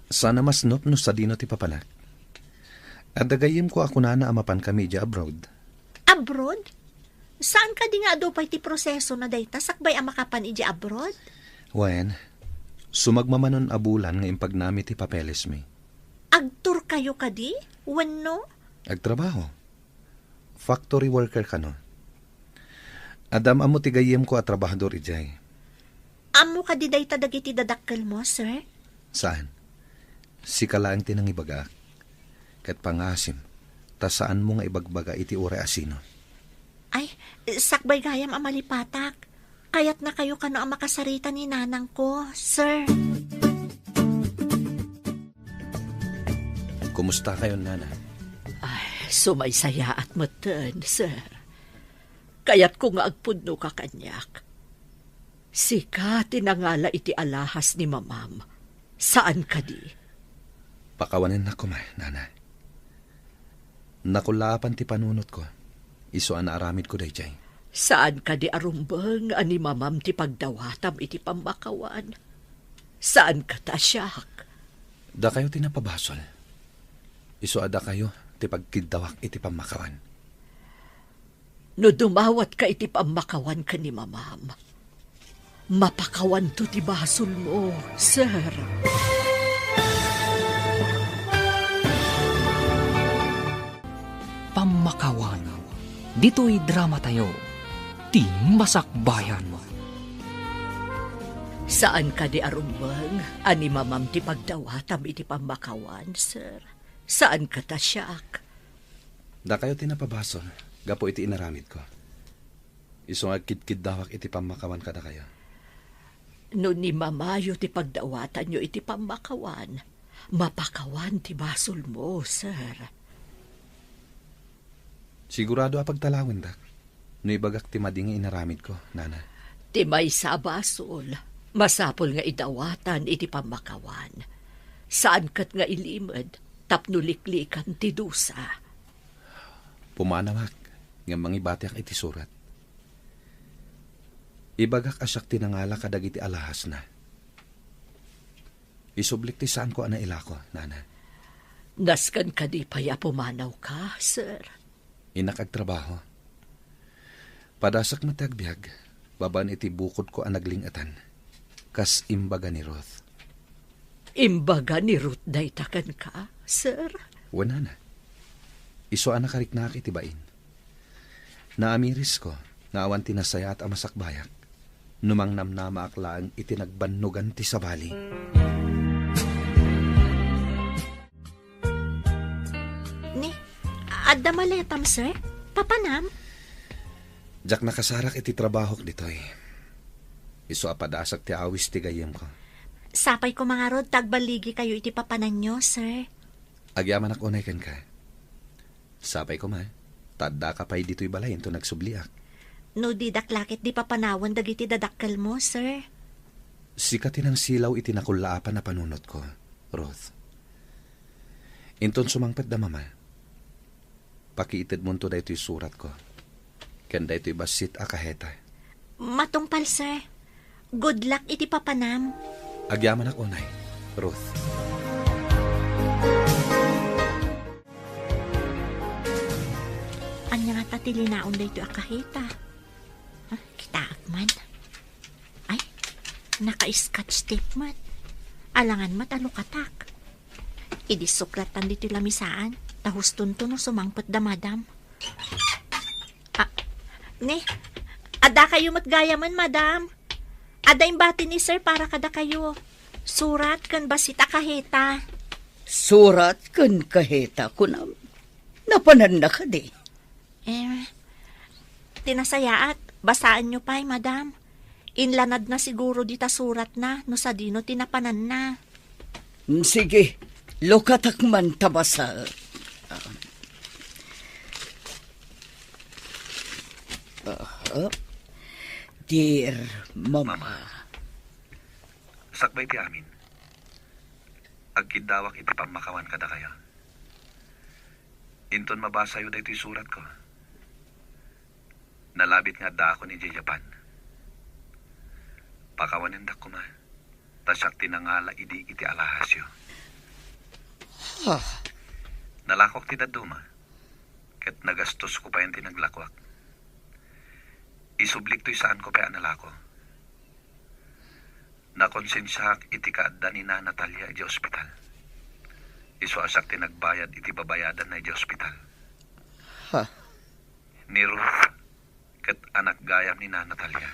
Saan a masnop no sadino ti papanak. Adda gayyemko a kunana a mapan kami idiay abroad. Abroad? Saan kadi nga adu pay ti proseso na dayta sakbay a makapan idiay abroad? Wen, sumagmamanon a bulan nga impagnami ti papelesmi. Agtour kayo kadi? Wenno? Agtrabaho. Factory worker kano. Adda am-ammo ti gayyemko a trabahador idiay. Ammo kadi dayta dagiti dadakkelmo, sir? Saan? Sika laeng ti nangibagaak. Ket pangaasim, ta saanmo nga ibagbaga iti uray a sino. Ay, sakbay gayam a malipatak. Kayatnakayo kano a makasarita ni nanangko, sir. Kumusta kayo, Nana? Ay, sumaysayaat metten, sir. Kayatko nga agpudnoka kaniak. Sika ti nangala iti alahas ni mamam. Saan kadi? Pakawanennak koma, Nana. Nakullaapan ti panunotko. Isu a naaramidko daydiay. Saan kadi a rumbeng a ni mamam ti pagdawatam iti pammakawan? Saan ket a siak? Dakayo ti napabasol. Isu a dakayo ti pagkiddawak iti pammakawan. No dumawatka iti pammakawan ken ni mamam, mapakawanto ti basolmo, sir. Pammakawan. Ditoy dramatayo, ti masakbayan. Saan kadi a rumbeng a ni mamam ti pagdawatam iti pammakawan, sir? Saan ket a siak? Dakayo ti napabasol gapu iti inaramidko. Isu nga agkidkiddawak iti pammakawan kadakayo. No ni mamayo ti pagdawatanyo iti pammakawan, mapakawan ti basolmo, sir. Sigurado a pagtalawendak no ibagak ti madi nga inaramidko, Nana. Ti maysa a basol, masapul nga idawatan iti pammakawan. Saan ket nga ilimed tapno liklikan ti dusa. Pumanawak ngem mangibatiak iti surat. Ibagak a siak ti nangala kadagiti alahasna. Isublik ti saanko a nailako, Nana. Nasken kadi pay a pumanawka, sir? Innak agtrabaho. Padasak met ti agbiag, babaen iti bukodko a nagling-etan. Kas imbaga ni Ruth. Imbaga ni Ruth dayta kenka, sir? Wen, Nana. Isu a nakariknaak iti bain. Naamirisko nga awan ti nasayaat a masakbayak no mangnamnamaak laeng iti nagbannogan ti sabali. Ni, adda maletam, sir? Papanam? Diak nakasarak iti trabahok ditoy. Isu a padasak ti awis ti gayyemko. Sapay koma ngarud ta agballigikayo iti papananyo, sir. Agyamanak unay kenka. Sapay koma, ta addaka pay ditoy balay inton agsubliak. No didak la ket di papanawen dagiti dadakkelmo, sir. Sika ti nangsilaw iti nakullaapan a panunotko, Ruth. Inton sumangpet da Mama, pakiitedmonto daytoy suratko ken daytoy bassit a kaheta. Matungpal, sir. Good luck iti papanam. Agyamanak unay, Ruth. Ania ngata ti linaon daytoy a kaheta? Ah, kitaak man. Ay, naka-scotch tape met. Alangan met a lukatak. Idi suklatan ditoy lamisaan, ta hustonto no sumangpet da Madam. Ah, ne, adda kayo met gayamen, Madam. Adda imbati ni Sir para kadakayo. Surat ken bassit a kaheta. Surat ken kaheta, kunam? Napananna kadi? Eh, ti nasayaat, basaenyo pay, Madam. Inlanadna siguro dita suratna no sadino ti napananna. Mm, sige, lukatak man ta basa. Ah. Aha. Dear Mama. Mama, sakbay ti amin, agkiddawak iti pammakawan kadakayo. Inton mabasayo daytoy suratko, nalabit nga addaakon idiay Japan. Pakawanendak koma, ta siak ti nangala idi iti alahasyo. Ah. Nalakuak ti dadduma, ket nagastosko payen ti naglakuak. Isublik toy saanko pay a nalako. Nakonsensiaak iti kaadda ni Nana Talia idiay ospital. Isu a siak ti nagbayad iti babayadanna idiay ospital. Ha? Ni Ruth, ket anak gayam ni Nana Talia.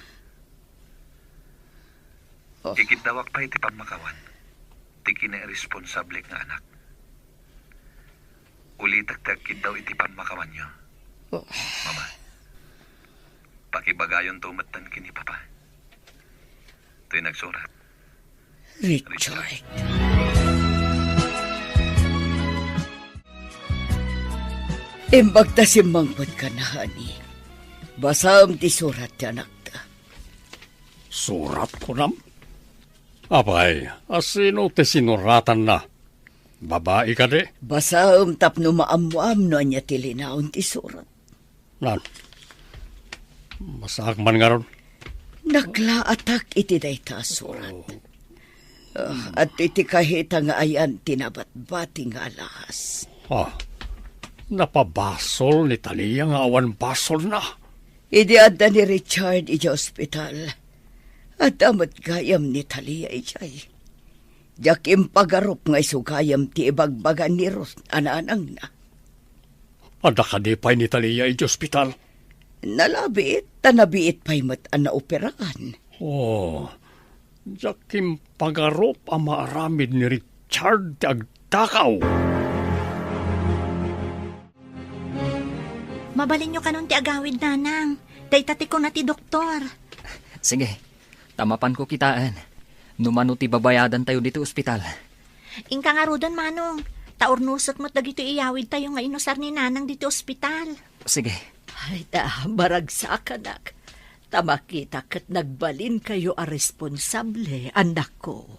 Oh. Ikiddawak pay iti pammakawan ti kinairresponsablek nga anak. Ulitek ti agkiddaw iti pammakawanyo. Oh. Mama, pakibagayonto metten ken ni Papa. Toy nagsurat. Richard. Imbag ta simmangpetka, honey. Basaem ti surat ti anakta. Surat, kunam? Apay, a sino ti sinuratanna? Babai kadi? Basaem tapno maammoam no ania ti linaon ti surat. Nan, basaak man ngarud. Naklaatak iti dayta a surat. Oh. Ah, adtoy ti kahita nga ayan ti nabatbati nga alahas. Ah, napabasol ni Talia nga awan basolna. Idi adda ni Richard idiay ospital, adda met gayam ni Talia idiay. Diak impagarup nga isu gayam ti ibagbaga ni Ruth a nanangna. Adda kadi pay ni Talia idiay ospital? Nalabit, ta nabiit pay met a naoperaan. Oh, diak impagarup a maaramid ni Richard ti agdakaw. Mabalinyo kanon ti agawid, nanang. Dayta ti kuna ti doktor. Sige, ta mapanko kitaen no mano ti babayadantayo ditoy ospital. Inka ngaruden, manong. Ta urnosek met dagitoy iyawidtayo nga inusar ni nanang ditoy ospital. Sige. Ay, ta, maragsakanak. Ta makita ket nagbalinkayo a responsable, anakko.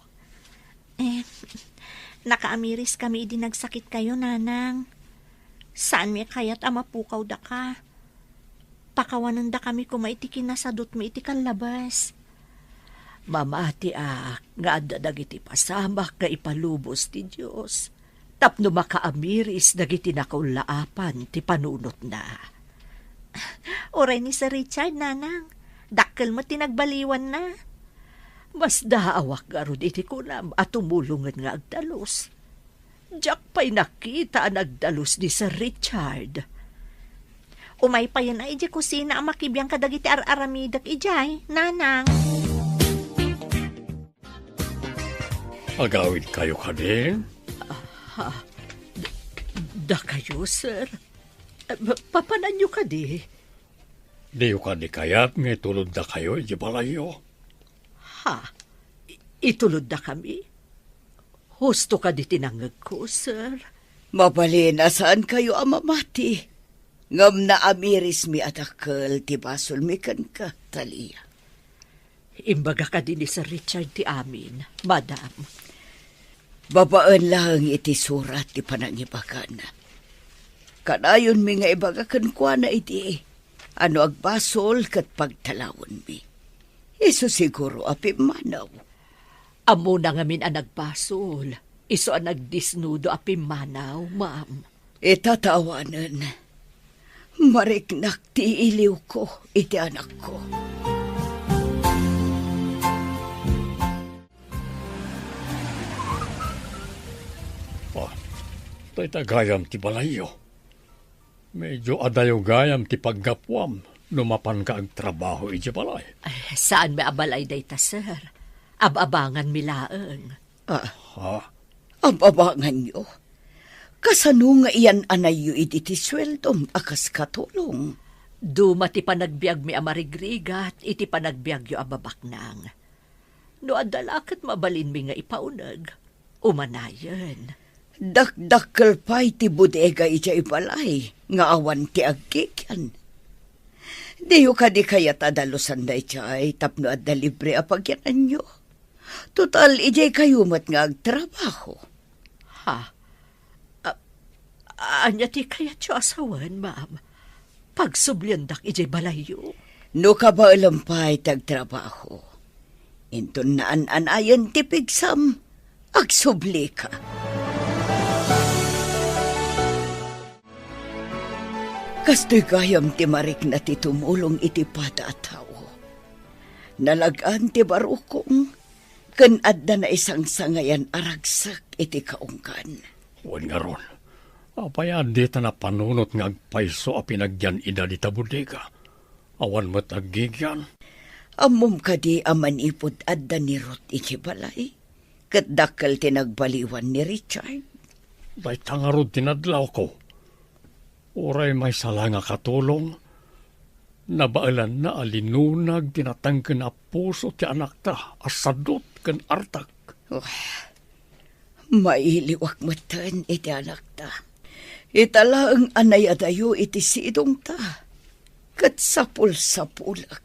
Eh, nakaamiriskami idi nagsakitkayo, nanang. Saanmi a kayat a mapukaw daka. Pakawanendakami koma iti kinasadutmi iti kallabas. Mamatiak nga adda dagiti pasamak nga ipalubos ti Dios tapno makaamiris dagiti nakaullaapan ti panunotna. Uray ni Sir Richard, nanang, dakkel met ti nagbaliwanna. Masdaawak ngarud iti kunam a tumulongen nga agdalus. Diak pay nakita a nagdalus ni Sir Richard. Umay payen a idiay kusina a makibiang kadagiti ar-aramidek idiay, nanang. Agawidkayo kadi? Ah, d-, dakayo, sir? Eh, pa-, papananyo kadi? Diyo kadi kayat nga ituloddakayo idiay balayyo? Ha? I-, ituloddakami? Husto kadi ti nangngegko, sir? Mabalin a saankayo a mamati. Ngem naamirismi a dakkel ti basolmi kenka, Talia. Imbaga kadi ni Sir Richard ti amin, madam. Babaen laeng iti surat ti panangibagana. Kanayonmi nga ibaga kenkuana idi a no agbasol ket pagtalawenmi. Isu siguro a pimmanaw. Ammona ngamin a nagbasol. Isu a nagdisnudo a pimmanaw, ma'am. Ita ta awanen, mariknak ti iliwko iti anakko. Ah, dayta gayam ti balayyo. Medyo adayo gayam ti paggapuam no mapanka agtrabaho idiay balay. Ay, saanmi a balay dayta, sir. Ab-abanganmi laeng. Ah, ha? Ab-abanganyo? Kasano nga iyan-anayyo idi ti sueldom a kas katulong? Duma ti panagbiagmi a marigrigat iti panagbiagyo a babaknang. No adda la ket mabalinmi nga ipauneg, umanayen. Dakdakkel pay ti bodega idiay balay nga awan ti aggigian. Diyo kadi kayat a dalusan daydiay tapno adda libre a pagyananyo? Total, idiay kayo met nga agtrabaho. Ha? A-, ania ti kayatyo a sawen, ma'am? Pagsubliandak idiay balayyo? No kabaelam pay ti agtrabaho, inton naan-anayen ti pigsam, agsublika. Kastoy gayam ti marikna ti tumulong iti pada a tao. Nalag-an ti barukong, ken adda naisangsangayan a ragsak iti kaunggan. Wen ngarud, apay a dita napanunot nga agpayso a pinagyan ida dita bodega? Awan met aggigian. Ammom kadi a manipud adda ni Ruth iti balay, ket dakkel ti nagbaliwan ni Richard? Dayta ngarud ti nadlawko. Uray maysa la nga katulong, nabaelanna a linunag ti natengken a puso ti anakta a sadut ken artak. Wah, mailiwak metten iti anakta. Ita laeng a nayadayo iti sidongta, ket sapulsapulek.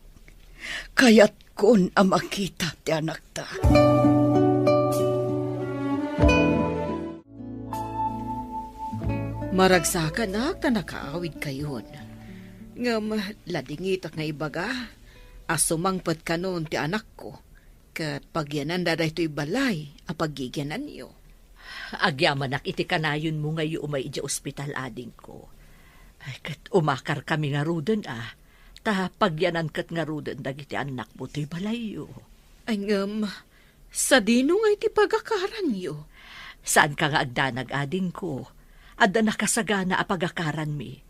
Kayatkon a makita ti anakta. Maragsakanak ta nakaawidkayon. Ngem ladingitak nga ibaga a sumangpet kanon ti anakko, ket pagyananda daytoy balay a paggigiananyo. Agyamanak iti kanayonmo nga idiay umay idiay ospital, adingko. Ay, ket umakarkami ngaruden a, ta pagyanan ket ngaruden dagiti annakmo toy balayyo. Ay, ngem, sadino ngay ti pagakaranyo? Saanka nga agdanag, adingko. Adda nakasagana a pagakaranmi.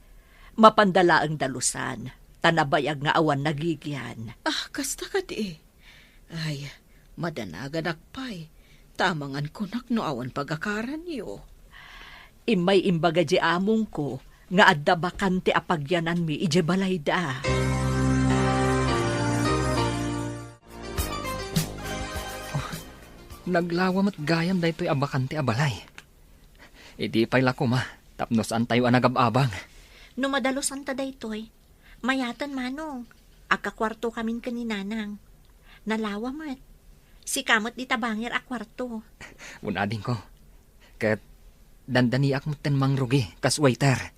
Mapanda laeng dalusan, ta nabayag nga awan nagigian. Ah, kasta kadi. Ay, madanaganak pay, ta amangan kunak no awan pagakaranyo. Immay imbaga di amongko nga adda bakante a pagyananmi idiay balayda. Oh, naglawa met gayam daytoy a bakante a balay. Idi pay la koma, tapno saantayo a nagab-abang. No madalosanta daytoy, mayaten, Manong. Agkakuartokamin ken ni Nanang. Nalawa met. Sika met dita bangir a kuarto. Wen, adingko. Ket dandaniak metten mangrugi kas waiter.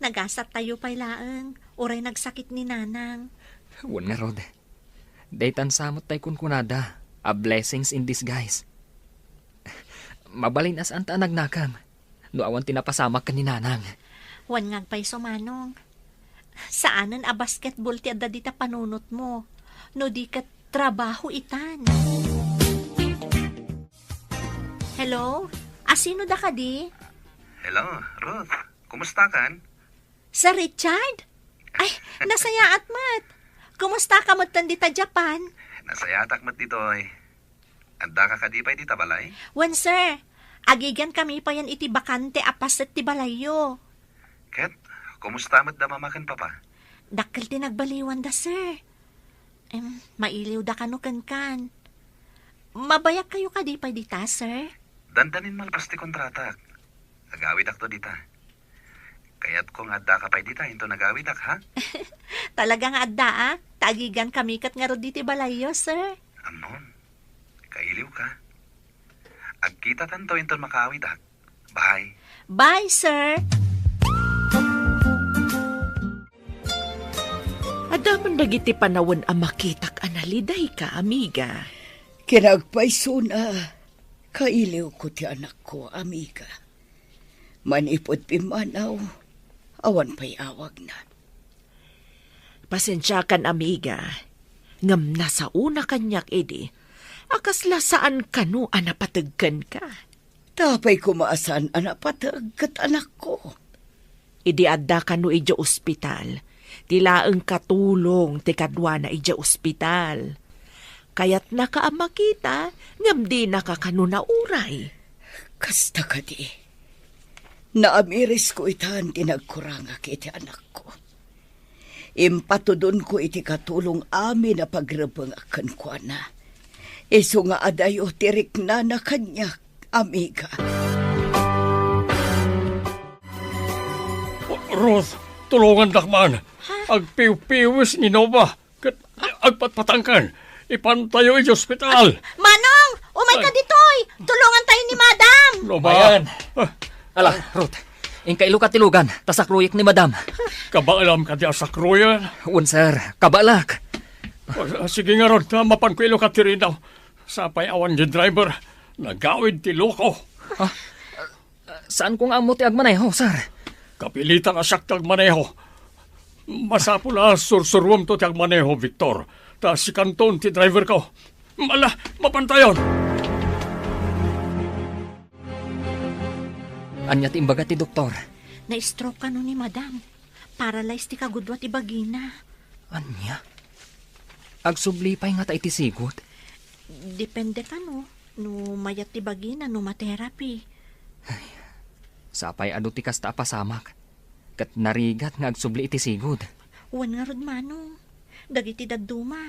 Nagasattayo pay laeng, uray nagsakit ni Nanang. Wen ngarud. Daytan sa met tay kunkunada a blessings in disguise. Mabalin a saanta a nagnakem no awan ti napasamak ken ni Nanang. Wen nga agpayso, Manong. Saanen a basketball ti adda dita panunotmo, no di ket trabaho itan. Hello? Asino da kadi? Hello, Ruth. Kumusta kan? Sir Richard? Ay, nasayaat met. Kumusta ka met tan dita Japan? Nasayaatak met ditoy. Adda ka kadi pay dita balay? Wen, sir. Agigan kami payen iti bakante a paset ti balayyo. Ket, kumusta met da mama ken papa? Dakkel ti nagbaliwanda, sir. Em, mailiw da kano kenkan. Mabayag kayo kadi pay dita, sir? Dandanin malpas ti kontratak. Agawidak to dita. Kayatko nga adda ka pay dita, inton agawidak, ha? Talaga nga addaak, ta agigan kami ket ngarud diti balayyo, sir. Ammom, kailiw ka. Agkita tanto inton makaawidak. Bye. Bye, sir. Adda man dagiti panawen a makitak a naliday ka, amiga. Kinagpaysona, kailiw ko ti anakko, amiga. Manipud pimmanaw, awan pay awagna. Pasensiakan, amiga, ngem nasaona kaniak idi a kasla saan kano a napateg kenka. Apay koma a saan a napateg ket anakko? Idi adda kano idiay ospital, ti laeng katulong ti kaduana idiay ospital. Kayatnaka a makita, ngem dinaka kano nauray. Kasta kadi. Naamirisko itan ti nagkurangak iti anakko. Impatudonko iti katulong amin a pagrebengak kenkuana. Isu nga adayo ti riknana kaniak, amiga. Ruth, tulongandak man. Agpiwpiwis ni Nova ket agpatpatangken. Ipantayo iti ospital. Manong, umayka ditoy. Tulongantayo ni Madam. Nova. Ayan. Ah. Ala, Ruth, inka iluka ti lugan, ta sakroyek ni Madam. Kabaalam kadi a sakroyen? Wen, sir. Kabaalak. Ah, sige ngarud, ah, mapanko iluka ti ridaw. Sapay awan ti driver. Nagawid ti loko. Ah, saanko nga ammo ti agmaneho, sir. Kapilitan a siak ti agmaneho. Masapul a sursuruamto ti agmaneho, Victor. Ta sikanton ti driverko. Ala, mapantayon. Ania ti imbaga ti doktor? Na-stroke kano ni Madam. Paralyze ti kagudua ti bagina. Ania? Agsubli pay ngata iti sigud? Depende kano, no mayat ti bagina no ma-therapy. Ay, sapay adu ti kasta a pasamak. Ket narigat nga agsubli iti sigud. Wen ngarud, Manong. Dagiti dadduma,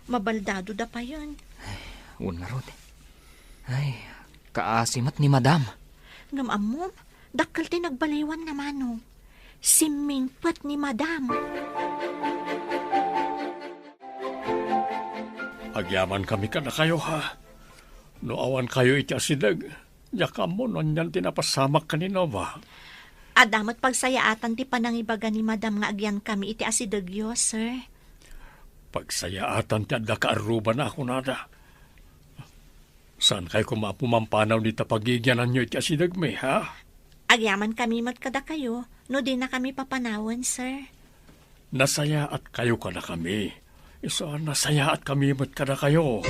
mabaldadoda payen. Ay, wen ngarud. Ay, kaasi met ni Madam. Ngem ammom, dakkel ti nagbaliwanna, Manong. Simmingpet ni Madam. Agyamankami kadakayo, ha? No awankayo iti asideg, diak ammo no anian ti napasamak ken ni Nova. Adda met pagsayaatan ti panangibaga ni Madam nga agyankami iti asidegyo, sir. Pagsayaatan ti adda kaarruban a kunada. Saankayo koma a pumampanaw dita pagigiananyo iti asidegmi, ha? Agyamankami met kadakayo no dinakami papanawen, sir. Nasayaatkayo kadakami. Isu a nasayaatkami met kadakayo.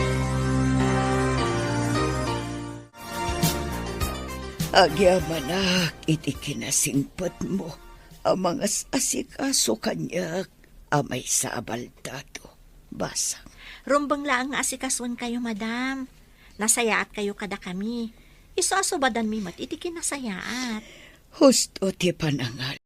Agyamanak iti kinasingpetmo a mangas-asikaso kaniak a maysa a baldado. Basang. Rumbeng laeng nga asikasoenkayo, Madam. Nasayaatkayo kadakami. Isu a subadanmi met iti kinasayaat. Husto ti panangal.